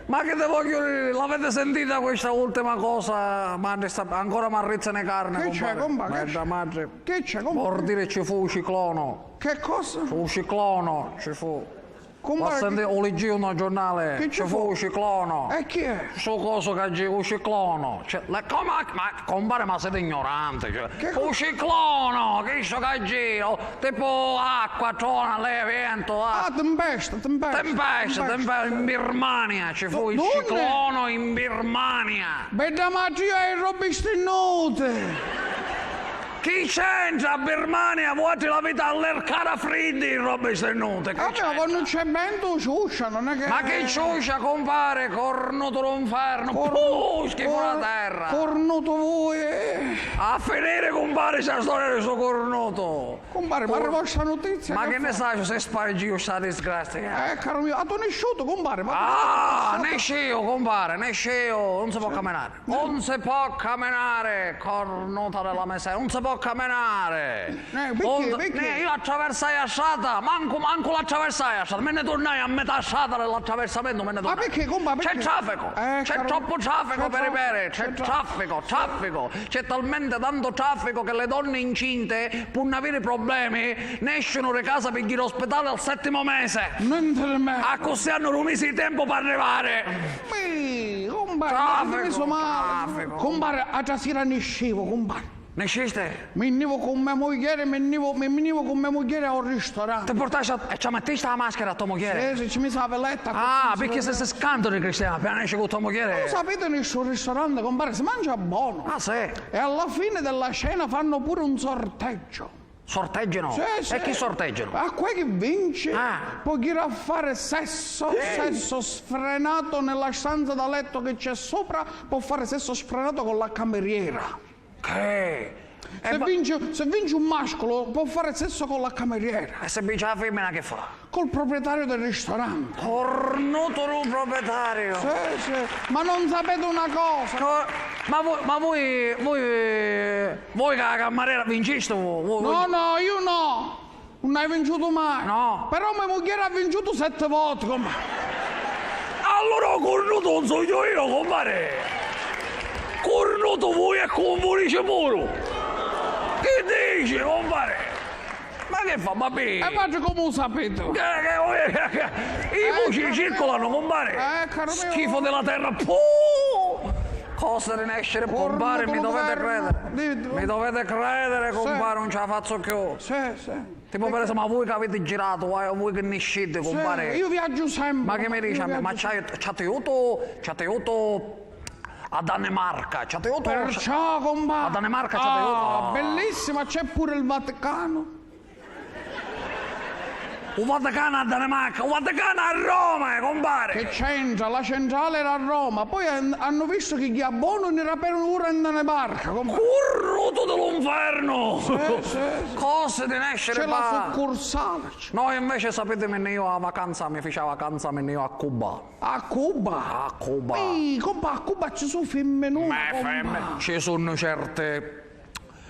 Ma chi ti vogghiu diri, l'aviti sintita questa ultima cosa? Matri, sta, ancora m'arrizzanu i carni, cumpari. Chi c'è, cumpari? Bedda matri. Chi c'è, cumpari? Vuol dire ci fu u ciclono. Che cosa? Fu u ciclono, ci fu. Cumpari, u liggìu nto giurnali, ci fu u ciclono. E chi è? Stu cosu ca gi-, u ciclono. Cioè, le, come, ma, cumpari, ma siti ignoranti, cioè. Fu u ciclono, chissu ca gira, tipo acqua, trona, le, vientu, ah. Ah, timpesta, timpesta. Timpesta, timpesta, in Birmania ci fu il ciclono in Birmania. Bedda matri, io e i robbi stinnuti. Chi c'entra a Birmania? Vuatri l'aviti all'ercata friddi i robbi stinnuti. Vabbè, ma quannu c'è ventu ciuscia, non è che... Ma chi ciuscia, cumpari? Cornutu lu nfernu. Puh, schifu la terra. Cornutu vui. A finiri, cumpari, sta storia di stu cornutu. Cumpari, m'arrivò sta nutizia. Ma chi ne sacciu si spargìu sta disgrazia? Eh, caru miu, a tu nisciutu, cumpari, ma... Ah, nisciu, cumpari, nisciu, non si può camminare. Non si può camminare, cornuta della miseria, non si può camminare. Eh, picchì, picchì? Neh, io attraversai a strata, mancu, mancu l'attraversai a strata, mi nni turnai a metà strata dell'attraversamentu, mi nni turnai. Ma picchì, cumpari, picchì? C'è traffico, c'è troppu traffico per i peri, c'è traffico, traffico, c'è talmente tanto traffico che le donne incinte punnu aviri problemi, nescinu di casa pi jiri a ospitali al settimo mese. Accussì hannu dui misi di tempu p'arrivare. Mì, cumpari, ma ti misu mali. Cumpari, atra sira niscivu, cumpari. Niscisti? Mi nnivu cu me mugghieri, mi nnivu, mi, mi nnivu cu me mugghieri a un ristoranti. Ti purtasti a, e ci mettisti a maschera a to mugghieri? Sì, sì, ci misi a viletta. Ah, picchì si, si scantu di cristiani, appena nesci cu to mugghieri. Lu sapiti, ni stu ristoranti, cumpari, si mancia bonu. Ah, sì? E alla fine della cena fanno pure un sorteggio. Sortegginu? Sì, sì. E chi sortegginu? A quei chi vinci, ah, pò jiri a fari sesso, sesso sfrenato nella stanza da letto che c'è sopra, pò fari sesso sfrenato con la cameriera. Che? Se vinci, se vinci un masculu, pò fari sesso con la cameriera. E se vinci la fimmina, chi fa? Col proprietario del ristorante. Cornutu lu proprietario! Sì, sì. Ma non sapete una cosa? Co-, ma vui, ma vui, vui, vui ca, cammariera vincisti vu-, vu-, no, no, io no. Non hai vinciuto mai. No. Però me mugghieri ha vinciuto sette voti, compa. Allora u curnutu non sugnu io, compare. Curnutu vui e cu un furici puru. Chi dici, compare? Ma che fa, ma pi-, e patri, comu u sapiti? Che, che, che, che, i vuci circolano, compare. Eh, caro mio. Schifo della terra. Puh! Cosa di nescere, compare, mi dovete credere. Mi dovete credere, compare, non ce la faccio più. Sì, sì. Tipo, per esempio, ma voi che avete girato, voi, voi che ne scite, compare. Sì, io viaggio sempre. Ma che mi dici a me? Ma c'hai, c'hai iutu, c'hai iutu a Danimarca, c'hai iutu. Perciò, compà. A Danimarca c'hai iutu. Ah, bellissima, c'è pure il Vaticano. U Vaticano a Danimarca, u Vaticano a Roma, eh, compare. Che c'entra? La centrale era a Roma, poi han-, hanno visto che gli abboni non era per ora in Danimarca, compare. Curruto dell'inferno! Sì, sì, sì. Cose di nescere. C'è la succursale. No, invece sapete, mi ne io a vacanza, mi fece a vacanza, mi ne io a Cuba. A Cuba? A Cuba. Ehi, compà, a Cuba ci sono femminute, compà. Ci sono certe,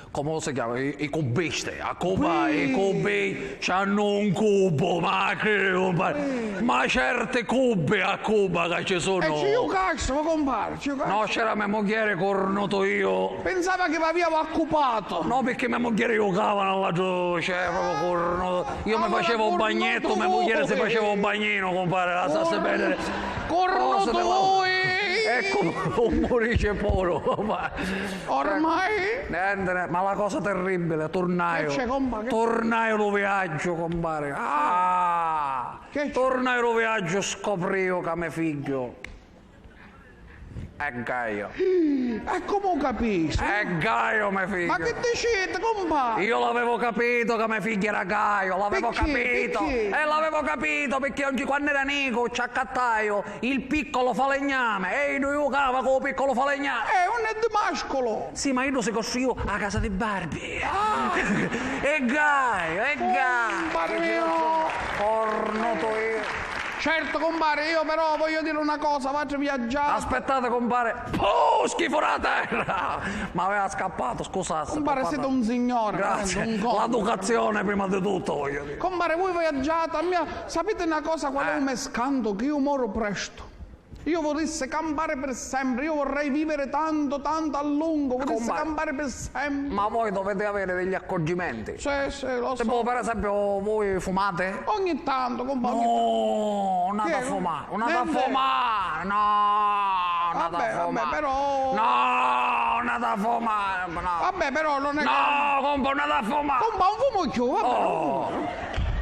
come si chiama? I, i cubisti. A Cuba i cubi c'hanno un cubo, ma che, compà? Ma certe cube a Cuba che ci sono. E ci jucasti, ma compà, ci jucasti? No, c'era me mugghieri, cornuto io. Pensava che vi aveva occupato. No, perché me mugghieri giocavano all'altro, cioè, proprio cornuto. Io mi facevo un bagnetto, me mugghieri si faceva un bagnino, compare, lassasse perdere. Cornuto voi! Ecco, un murice poro, ma ormai. Niente, niente, ma la cosa terribile, tornaio. Che c'è, compà? Tornaio lo viaggio, compare. Ah! Tornaio lo viaggio, scoprio che me figlio. È Gaio. E come ho capito? È Gaio, me figlio. Ma che dicete, compà? Io l'avevo capito che me figlio era Gaio, l'avevo capito. Perché? E l'avevo capito perché oggi, quando era nico, ci accattaio il piccolo falegname e io giocava con il piccolo falegname. Eh, non è di mascolo. Sì, ma io si costruivo la casa di Barbie. Ah. È Gaio, è Gaio. Compare mio. Cornuto io. Certo, compare, io però voglio dire una cosa, vate viaggiare. Aspettate, compare. Puh, schifo la terra! Ma aveva scappato, scusate. Compare, siete un signore. Grazie. Un conte. L'educazione prima di tutto, voglio dire. Compare, voi viaggiate, a mia, sapete una cosa, qual è un me scanto? Che io moro presto. Io vorrissi campari per sempre, io vorrei vivere tanto, tanto a lungo, vorrissi Compare, campare per sempre. Ma voi dovete avere degli accorgimenti. Sì, sì, lo so. Tipo, per esempio, voi fumate? Ogni tanto, compà, ogni tanto. No, non ha da fumare, non ha da fumare, no, non ha da fumare. Vabbè, vabbè, però. No, non ha da fumare, no. Vabbè, però non è che. No, compà, non ha da fumare. Compà, non fumo più, vabbè, non fumo più.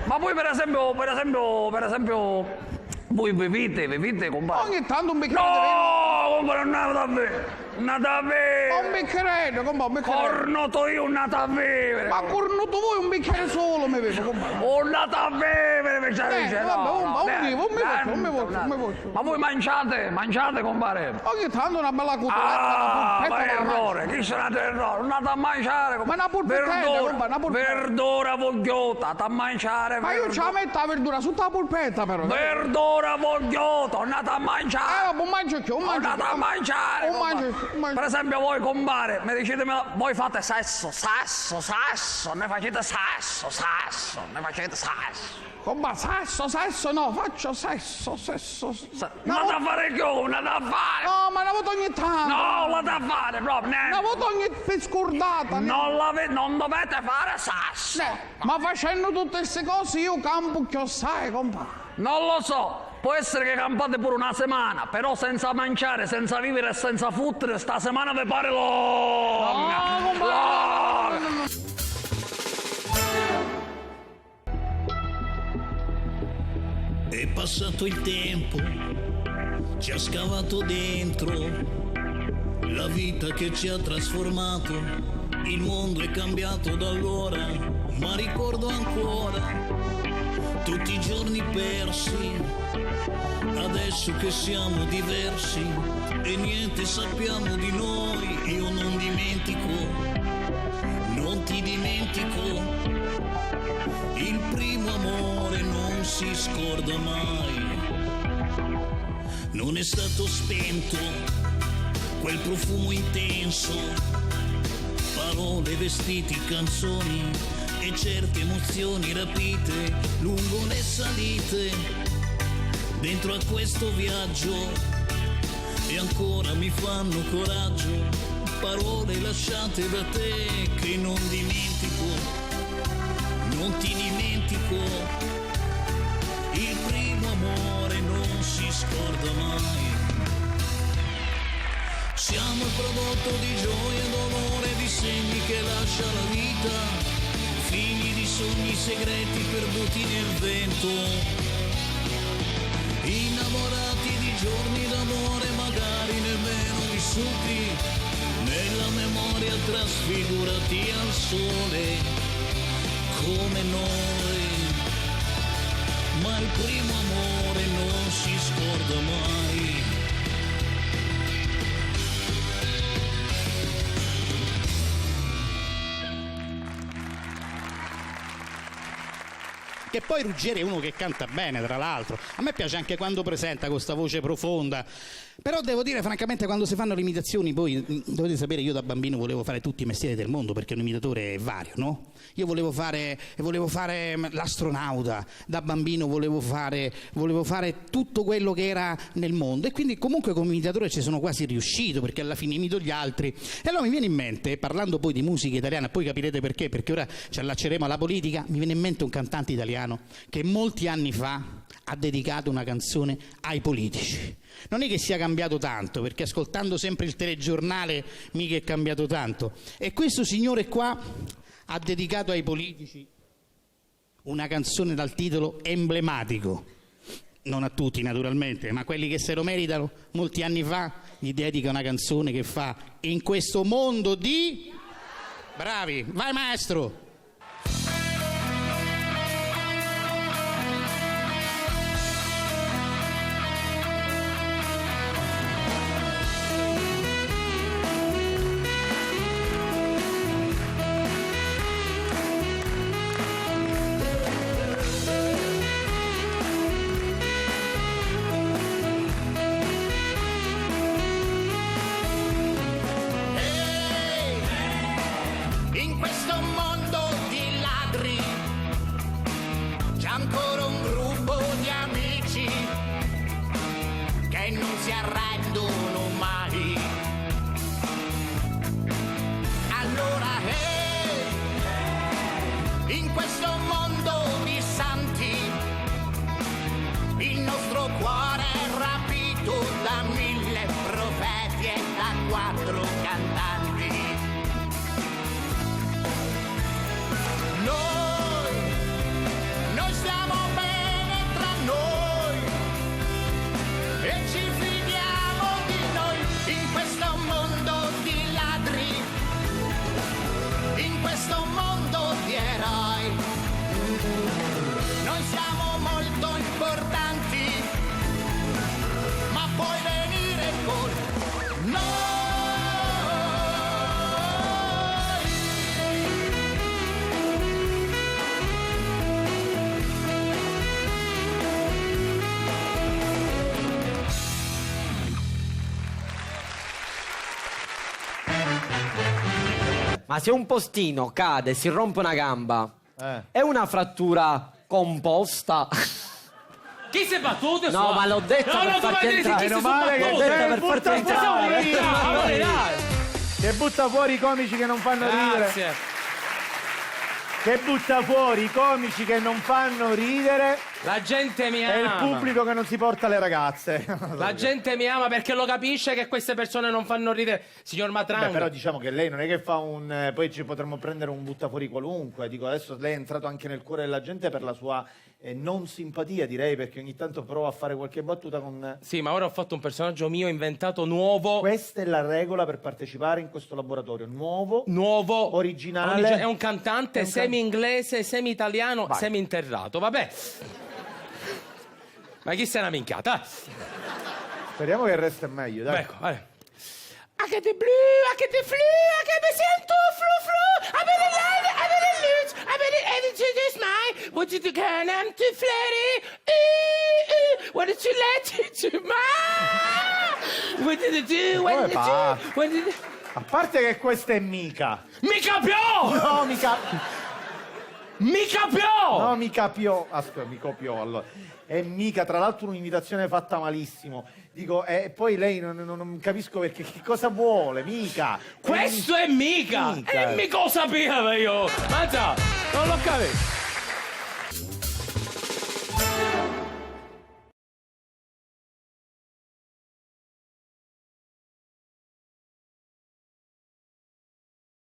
Ma voi, per esempio, per esempio, per esempio, Voi bevete, bevete, compà? Ogni tanto un bicchiere di vino. No, compà, non andate a bere. Non andate a bere. Ma un bicchieretto, compà, un bicchieretto. Cornuto io, non andate a bere. Ma cornuto voi, un bicchiere solo mi bevo, compà. Non andate a bere, mi sta dicendo. Eh, vabbè, no, non mi faccio, non mi faccio, non mi faccio. Ma voi mangiate, mangiate, compare. Ogni tanto una bella cutuletta, una pulpetta. Ah, ma errore, chi sarà errore? Non andate a mangiare, compà. Ma una pulpettella, compà, una pulpetta. Verdura vogghiuta, andate a mangiare. Ma io ce la metto la verdura sotto la pulpetta, però. Verdura vogghiuta, andate a mangiare. Eh, vabbè, non mangio più, non mangio più. Andate a mangiare, compà. Non mangio più, non mangio più. Per esempio voi, compare, mi dicete, voi fate sesso, sesso, sesso, ne facete sesso, sesso, ne facete sesso. Compà, sesso, sesso, no, faccio sesso, sesso, sesso. Sa-, non l'ha da fare più, non l'ha da fare! No, ma una volta ogni tanto. No, l'ha da fare, proprio, niente. Una volta ogni, per scordata, niente. Non l'ave-, non dovete fare sesso. Eh, ma facendo tutte ste cose io campo più assai, compà. Non lo so, può essere che campate pure una settimana, però senza mangiare, senza vivere e senza fottere, sta settimana vi pare longa. No, compà, no, no, no, no. È passato il tempo, ci ha scavato dentro la vita che ci ha trasformato. Il mondo è cambiato da allora, ma ricordo ancora tutti i giorni persi. Adesso che siamo diversi e niente sappiamo di noi, io non dimentico, non ti dimentico. Il primo amore non si scorda mai. Non è stato spento quel profumo intenso, parole, vestiti, canzoni e certe emozioni rapite lungo le salite. Dentro a questo viaggio e ancora mi fanno coraggio parole lasciate da te che non dimentico, non ti dimentico. Il primo amore non si scorda mai. Siamo il prodotto di gioia e dolore, di segni che lascia la vita, figli di sogni segreti perduti nel vento. Innamorati di giorni d'amore magari nemmeno vissuti, nella memoria trasfigurati al sole come noi. Ma il primo amore non si scorda mai. Che poi Ruggeri è uno che canta bene, tra l'altro. A me piace anche quando presenta con sta voce profonda. Però devo dire, francamente, quando si fanno le imitazioni, voi, mm, dovete sapere, io da bambino volevo fare tutti i mestieri del mondo, perché un imitatore è vario, no? Io volevo fare, volevo fare, mm, l'astronauta, da bambino volevo fare, volevo fare tutto quello che era nel mondo, e quindi comunque come imitatore ci sono quasi riuscito, perché alla fine imito gli altri. E allora mi viene in mente, parlando poi di musica italiana, poi capirete perché, perché ora ci allacceremo alla politica, mi viene in mente un cantante italiano che molti anni fa ha dedicato una canzone ai politici. Non è che sia cambiato tanto, perché ascoltando sempre il telegiornale mica è cambiato tanto. E questo signore qua ha dedicato ai politici una canzone dal titolo emblematico. Non a tutti, naturalmente, ma quelli che se lo meritano, molti anni fa gli dedica una canzone che fa: "In questo mondo di." Bravi, vai maestro! In questo mondo E non si arrendono mai. Allora, hey, in questo mondo di santi, il nostro cuore è rapito da mille profeti e da quattro cantanti. Noi, noi stiamo bene tra noi e ci fidiamo di noi in questo mondo di ladri, in questo mondo di eroi. Noi siamo molto importanti, ma puoi venire con noi. Ma se un postino cade e si rompe una gamba, eh, è una frattura composta? Chi si è battuto? No, ma l'ho detta per farti entrare. Meno male che l'hai detta per farti entrare. Che butta fuori i comici che non fanno ridere. Grazie. Che butta fuori i comici che non fanno ridere. La gente mi ama. E il pubblico che non si porta le ragazze. La gente mi ama perché lo capisce che queste persone non fanno ridere. Signor Matrang. Beh, però diciamo che lei non è che fa un, eh, poi ci potremmo prendere un buttafuori qualunque. Dico, adesso lei è entrato anche nel cuore della gente per la sua, eh, non simpatia, direi, perché ogni tanto prova a fare qualche battuta con... Sì, ma ora ho fatto un personaggio mio inventato, nuovo. Questa è la regola per partecipare in questo laboratorio. Nuovo, nuovo, originale. Origi-, è un cantante, è un can-, semi inglese, semi italiano, vai, semi interrato. Vabbè. Ma chi sei una minchiata? Speriamo che il resto è meglio, dai. Ecco, allora. I get the blue, I get the flu, I get me sento flu flu. I been in line, I been in loot, I been in every to this mine. What did you can, I'm too flirty. Ooh, ooh, what did you let you to my? What did you do? What did you do? What did you... A parte che questa è mica. Mi capio! No, mica. Mi capio! No, mi capio. Aspetta, mi copio allora. È mica, tra l'altro, un'imitazione fatta malissimo. Dico, eh, e poi lei non, non, non capisco perché, che cosa vuole, mica. Questo è mica! Mica. E mica lo sapevo io! Mazza, non l'ho capito!